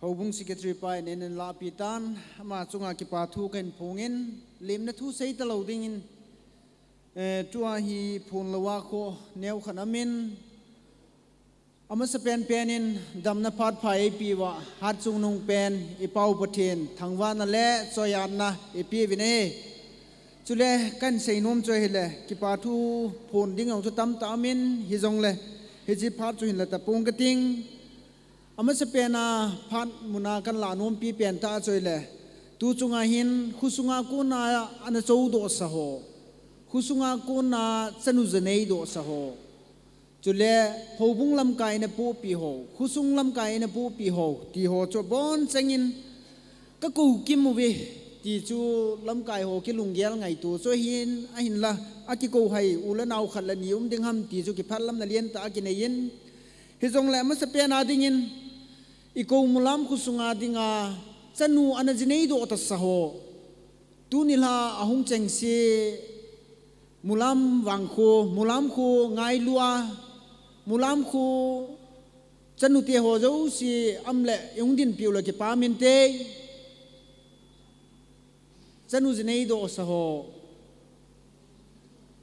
Houbung Secretary pa in eihin lahpeh tan, ama chunga kipa thu kahin phongin, lemna thusei talou dingin, eh, tua hi phonglou a kho neo khat amin, amasapen pen in damna phat pha eipeuva, hatchungnung pen ipau Pathen thangvahna le choiatna ipeuvin ahi. Chule kahin seinom chu ahile, kipa thu phon ding jong chu tamtah aumin, hijongle, hiche phat chu hinla tapong kating. Amasapen a phat muna kahin lah nompi pen tah chu ahile, tu chunga hin khosunga kona ana choudohsa ho, khosunga kona chanu jinei dohsa ho, chule houbung lamkai ana pohpi ho, khosung lamkai ana pohpi ho, ti ho chu abon chengin kakou kim uve, ti chu lamkai ho kilunggel ngaito chu ahin, ahinla, akikou hai u le nao khat le ni um ding ham ti chu kiphatlamna lentah akinei in, hijongle amasapen a dingin, ikou Mulam khosunga dinga chanu ana jinei doh tasa ho, tuni lha ahung chengse Mulam vangkho, Mulam kho ngailua, Mulam kho chanute ho jouse aum le ihung dinpiu le kipah inte. Chanu jinei dohsa ho,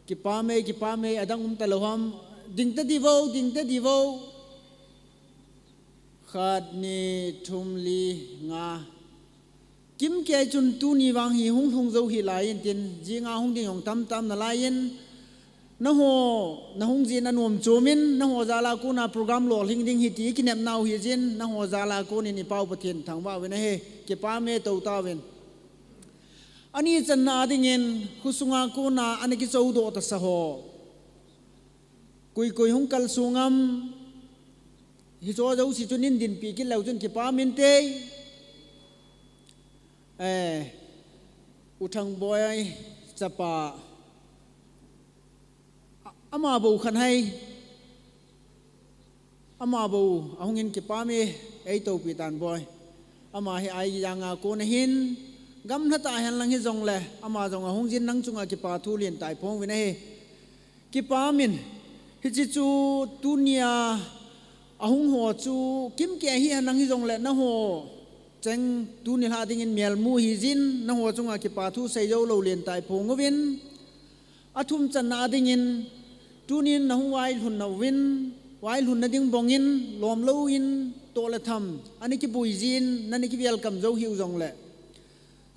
kipah e, kipah e, adang um talou ham? Ding tadi vo, ding tadi vo. Khat, ni, thum, li, nga. Kimkei chun tuni vang hi hung lhung jou hih laiyin tin, jinga hung ding jong tamtah um nalaiyin, nangho nahung jin anom chomin, nangho jal a kona program lolhing ding ahi ti kinepnau hijin, nangho jal a konin ipau Pathen thangvah uvin ahi, kipah e, tou tauvin. Ani channa a dingin, khosunga kona ana kichoudoh tasa ho, koi koi hung kalsong am? Hiche jouse chun eidinpi kit leu chun kipah inte. Eh, U Thangboi chapa, a-, ama bou khat hai. Ama bou ahungin kipah e, eitoupi tan boi. Ama hi aijanga kona hin gamlha tah henlang hijongle, ama jong ahung jin nang chunga kipa thu lentah iphong uvin ahi. Kipah in, hiche chu tunia ahung ho chu kimkei hihenlang hijongle, nangho cheng tuni lha dingin melmu hijin, nangho chunga kipa thu seijou lou lentah iphong uvin. Athum channa a dingin, tunin nahung vailhun nauvin, vailhunna ding bongin, lomlou in, toh le tham, ana kibui jin, nana kiwelcome jou hiu jongle,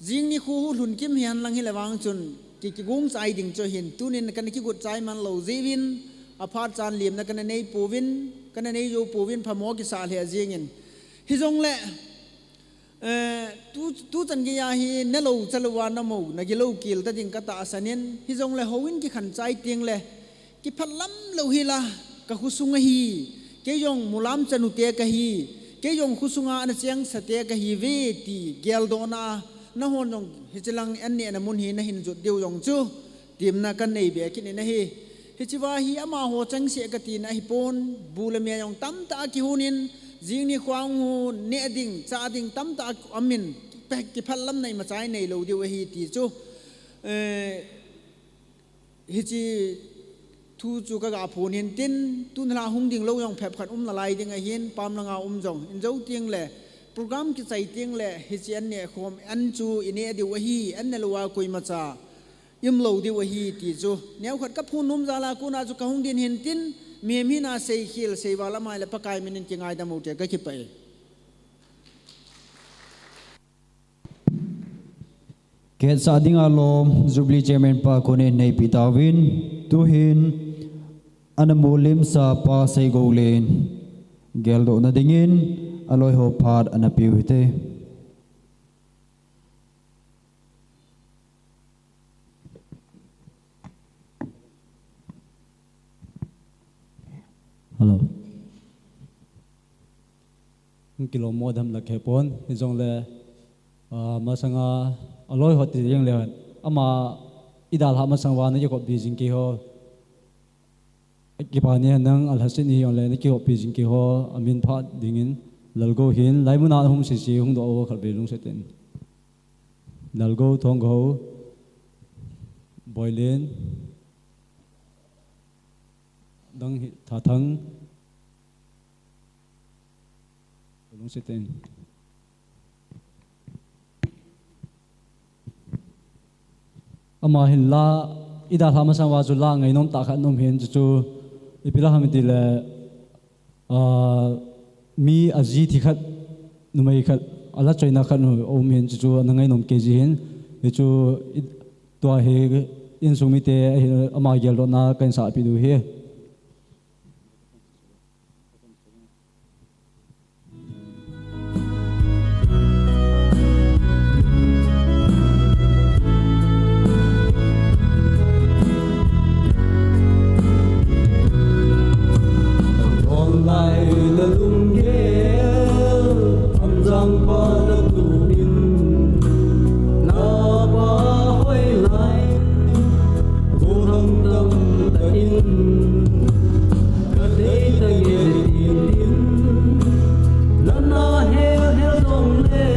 jing nikho lhun kim hihenlang hile vang chun, ki, kigong chai ding chu ahin, tunin kana kigot chai man lou jeh uvin, aphat chan lemna kana nei pouvin, kana nei jou pouvin, phamo kisah lheh jengin. Hijongle, eh, tu, tuchan geiya hi nalou chalou a namo, nagilou kel ta ding katahsan in, hijongle houin kikhen chai tengle, kiphatlam lou hila, ka khosung ahi, kei jong Mulam chanute kahi, kei jong khosunga ana chengsate kahiuve ti geldohna, nahon jong hichelang an nehna mun hi nahin jot diu jong chu, temna kanei be kit in ahi. Hichea hi amaho chengse katina ahipon, bu le me jong tamtah akihonin, jing nikho hung neh ding, chah ding tamtah aumin, pe-, kiphatlamna imacha inei lou diu ahi ti chu, eh, hiche thu chu kaga phon in tin, tuni lha hung ding lou jong phabep khat um nalai ding ahin, pam langa um jong, in jou tengle, program kichai tengle, hiche an neh khom, an chu ineh diu ahi, an neh lou a koimacha ium lou diu ahi ti chu, neokhat kaphon nom jal a kona chu kahung din hin tin, mihem hina seikhel, seival ama le Pakai minin kingaidam ute, kakipah e. Kehsah dinga lom, Jubilee Chairman pa konin neipeh tauvin, tuhin, ana molimsa pa Seigoulen, geldohna dingin, aloiho phat ana peu hite. Hello. Hung kilom mo dam lak hepon, hijongle, ah, masanga, aloiho ti jeng le, ama idalhah masang uva nakikoppi jing keiho. Kipah e, nang alhaset ni jongle, nakikoppi jing keiho, amin phat dingin, Lalgou hin, laimuna hung sese, hung doh ho khatvei lungset in. Lalgou, Thongou, Boilen, dang hi, Thathang, lungset in. Ama hin la, idalhah masang uva chu la ngainom tah khat aum hin, chuchu ipi la ham itile, ah, mi aji thi khat, numei khat, ala choina khat aum hin, chuchu ana ngainom kei ji hin, hichu i, Tua hi insung mite ahi, ama geldohna kahin sahpeh diu ahi. Online na lunggel, Amjang pa na tuh in, na pa hoilai, gollhang tamtah in, ka deitah nge tin tin, nana hel hel jongle,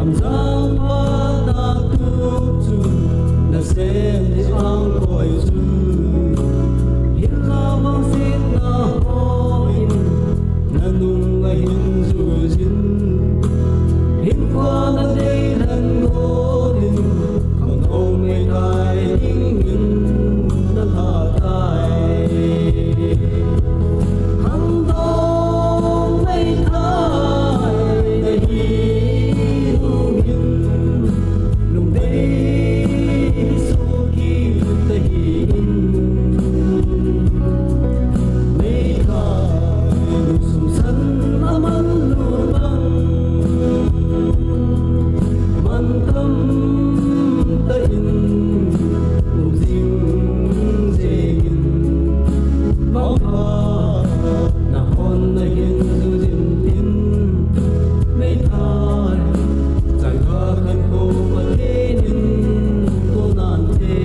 Amjang pa na tuh chu, na sen ding angkoi chu, hinla vangsetna hon, na nung ahin jui jin, hinkho na deilhen gon in, khangdong meithai dingin na lha tai. Khangdong meithai na hi nungin, lungdei soh kit ta hih in. Meithai lungsun san a man lut bang, man tamtah in um jing jeng in, vangpha na hon na hin jui jin tin, meithai, changkhat khat ko Pathen in ko nan te.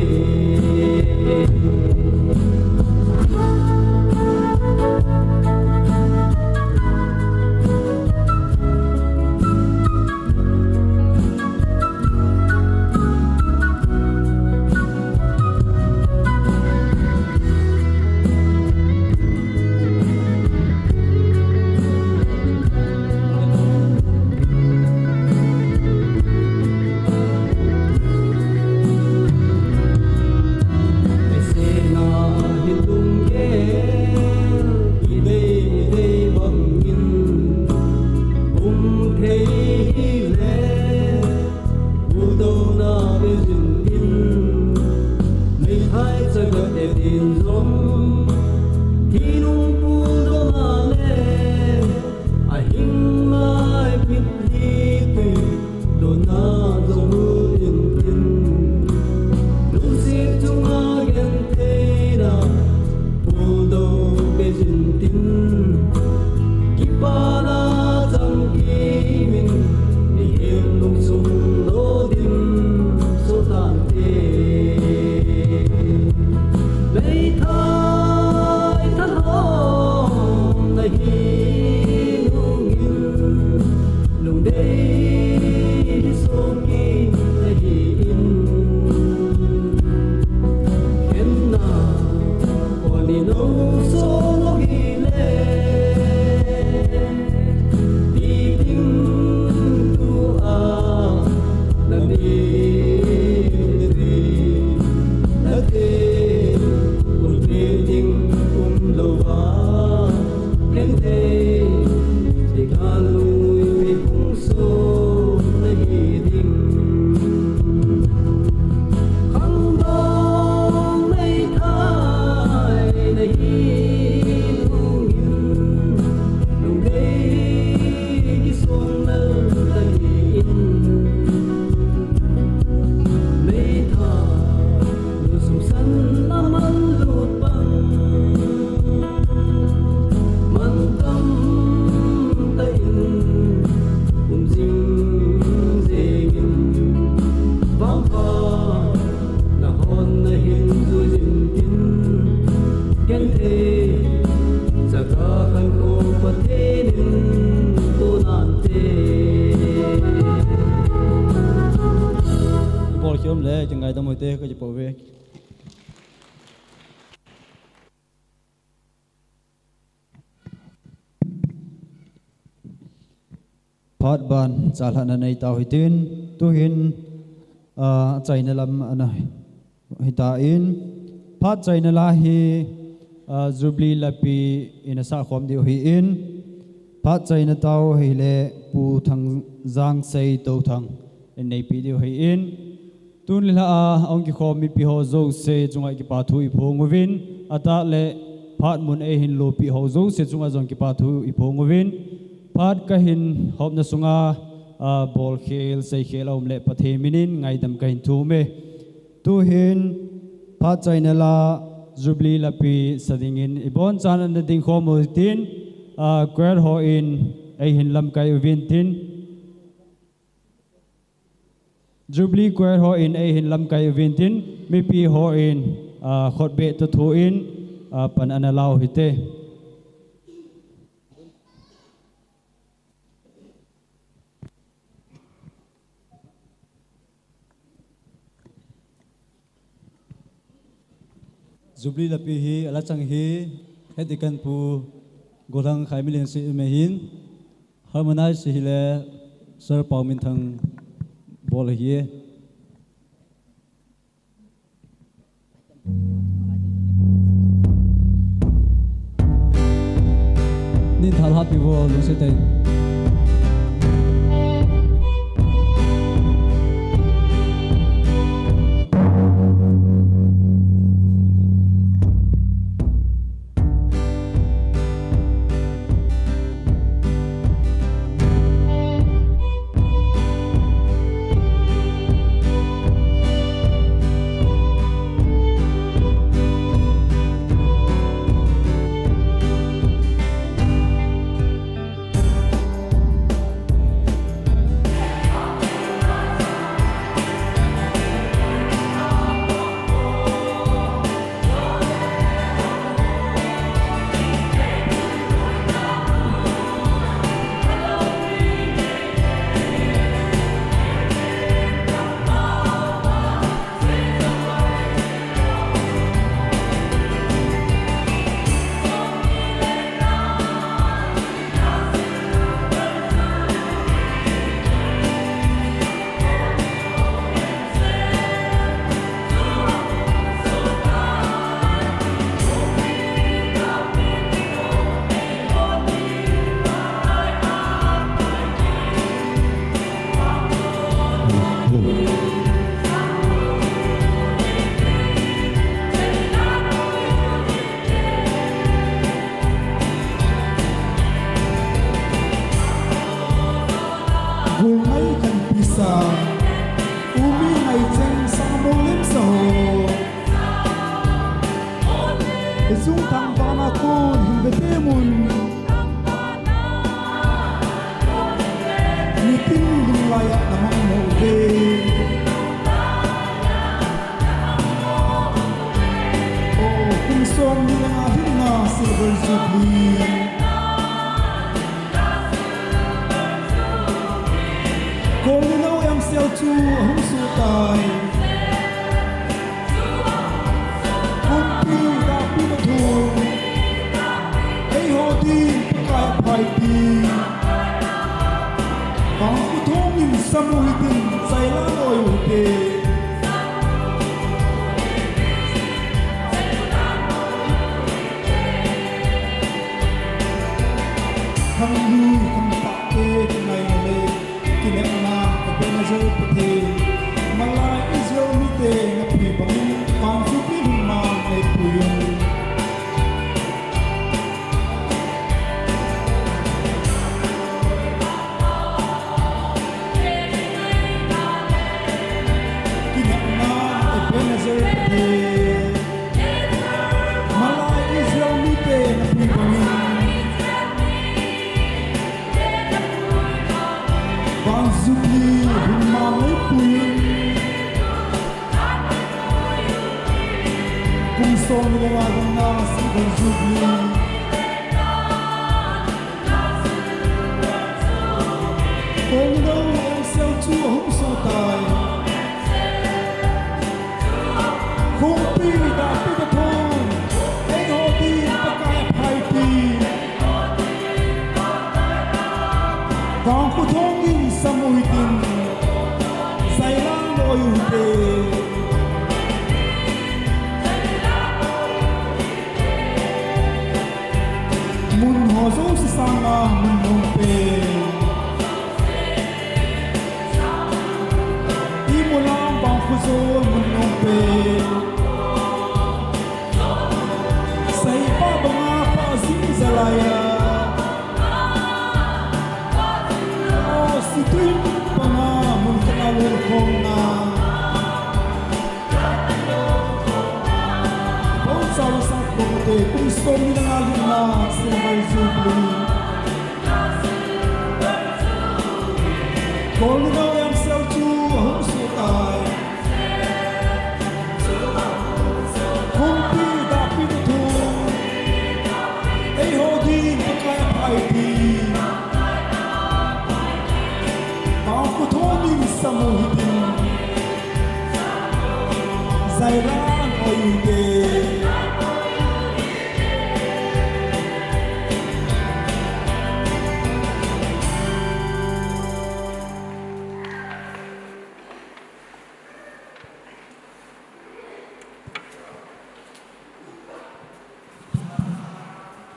Pudouna bejin tin, meithai changkhat e tin jong, thingnung pudouna le, ahing lai mitlhi tui douna jong lut in tin, lungset chunga gentheina pudou bejin tin, kipana chamkim in, mihem lungsung lo dim soh tante. Meithai thalhom na hi nungin, lungdei soh kit na hi in. Khenna, koni nou soh lou hile, ti ding tua na mi na te, un pe ding um louva, khen thei, ti kal lui pe kung so na hi ding. Khangdong meithai na hi nungin, lungdei kisonmel ta hi in. Meithai lungsun san a man lut bang, man tamtah in um jing jeng in, vangpha na hon na hin jui jin tin, genthei changkhat khat ko Pathen in ko nan te. Bol kium le, kingaidam u hite, ka kipa uve. Phat ban chalhahna nei tau hitin, tuhin, ah, chaina lam ana hitan, phat chaina la hi, ah, Jubilee lapi in asah khom diu ahin, phat chaina tau hile Pu Thangjangsei Touthang in neipi diu ahin, Tuni lha a hung kikhom mipi ho jouse chunga kipa thu iphong uvin, atah le phat mun eihin lopi ho jouse chunga jong kipa thu iphong uvin, phat kahin hopna sunga, a, bolkhel, seikhel aum le Pathen minin ngaidam kahin thum e. Tuhin phat chaina la Jubilee lapi sa dingin ibon chan ana dingkhom utin, a, choir hon eihin lamkai uvin tin. Jubilee choir hon eihin lamkai uvin tin, mipi hon, a, khutbeh toh thu in, a, pan ana lau hite. Jubilee lapi hi ala chang hi, Head Deacon Pu Golhang Khaimilen si ume hin, harmonize hi le Sir Pauminthang bol ahi e. Nin thal happy world, lungset tah in. Gulmai kan pisa, umi ngai cheng sang mo lim sa ho. Isung thang bana kun hin bete mun. Nitin lunglai a namang mo ve. O, kum som ni le nga hin na Silver Jubilee. Kong ni no M C L two ahung sutai. Kumpi dapi na thu. Ei ho din Pakai phai ti. Kong ku thong in samu hitin sai la loi u te. Khang lui khang tak te kinai na le, kinepna Ebenezer Pathen. Malai Israel mite na pui bangin, Vangsupi hun man nei pui un. Kinepna Ebenezer Pathen. Malai Israel mite na pui bangin. Vangsupi hun man nei pui un. Kum som ni le nga dang na Silver Jubilee. Kong ni no M C L two ahung sutai. Kumpi dapi na thong. Ei ho din Pakai phai ti. Kong ku thong in samu hitin. Sai la loi u te. Mun ho jouse sanga mun mong pe. I mulam bang khu jo Aya. O, situi panga mun kana lul khong na. Bon sa sa ko te kum som ni na lul na se mai su bli. Kol ni na yang sel chu hung su tai. Kumpi dapin thu, eiho din Pakai aphai ti. Pau kuthonin samu hitin, jailan oi te.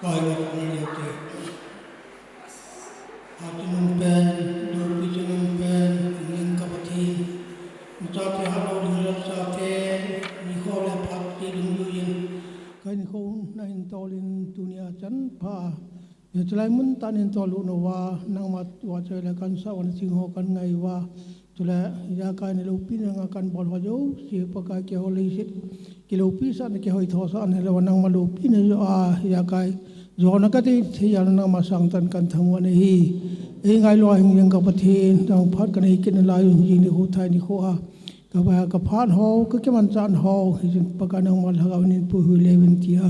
Kai na kai na te. Hati nung pen, dopi te nung pen, ning ka Pathen. Mata te ha lo ling la sa te, ni kho le phat te ding yu yin. Kai ni kho na hin tolin tunia chan pha. Hiche lai mun tah nin tol u nau va, nangma vahchoi le kan sa wan sing ho kan ngai uva. Chule, ijakai na loupina nga kan bol ho jouse, Pakai keiho leiset kiloupina, kihoi thosahna le nangma loupina joh a, ijakai jona kati thei a nangma sangtah in kan thangvah nahi. Ei ngailu a hing jeng ka Pathen, nang phat kanei kit nalai u jing nikho thai nikho a. Ka va, ka phat ho, ka kimanchah ho, hijeh in Pakai nangma lhagao in puihui le uvin tia.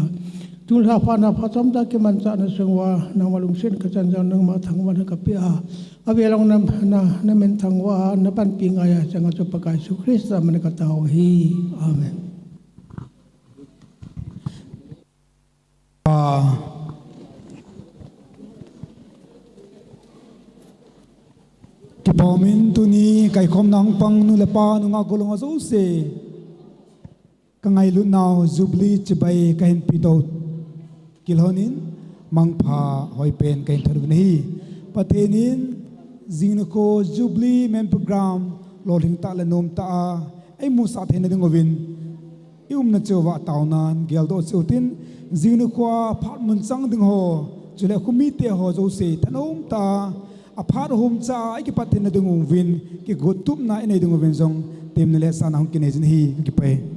Tun lha phat na phat chomcha kimanchahna sung uva, nangma lungset ka chan jong nangma thangvahna ka pe a. Avel a na, na, na min thangvah a, na panpi ngai a, chang a chu Pakai Jesu Christa min a ka tao u ahi. Amen. Ah, kipah umin tuni kaikhomna hung pang nu le pa nungah golhang ho jouse, ka ngailut nau Jubilee chibai kahin pe to kilhon in mangpha hoipen kahin thot uvin ahi. Pathen in jing nikho Jubilee main program lolhing tah le nom tah a eimusah theina ding uvin i umna cheh uva taonan geldoh cheh utin, jing nikho a phat mun chang ding ho, chule khomite ho jouse thanom tah a phat hom cha a i kipat theina ding uvin, kigotupna i nei ding uvin jong, temna le sahna hung kinei jin ahi, ka kipah e.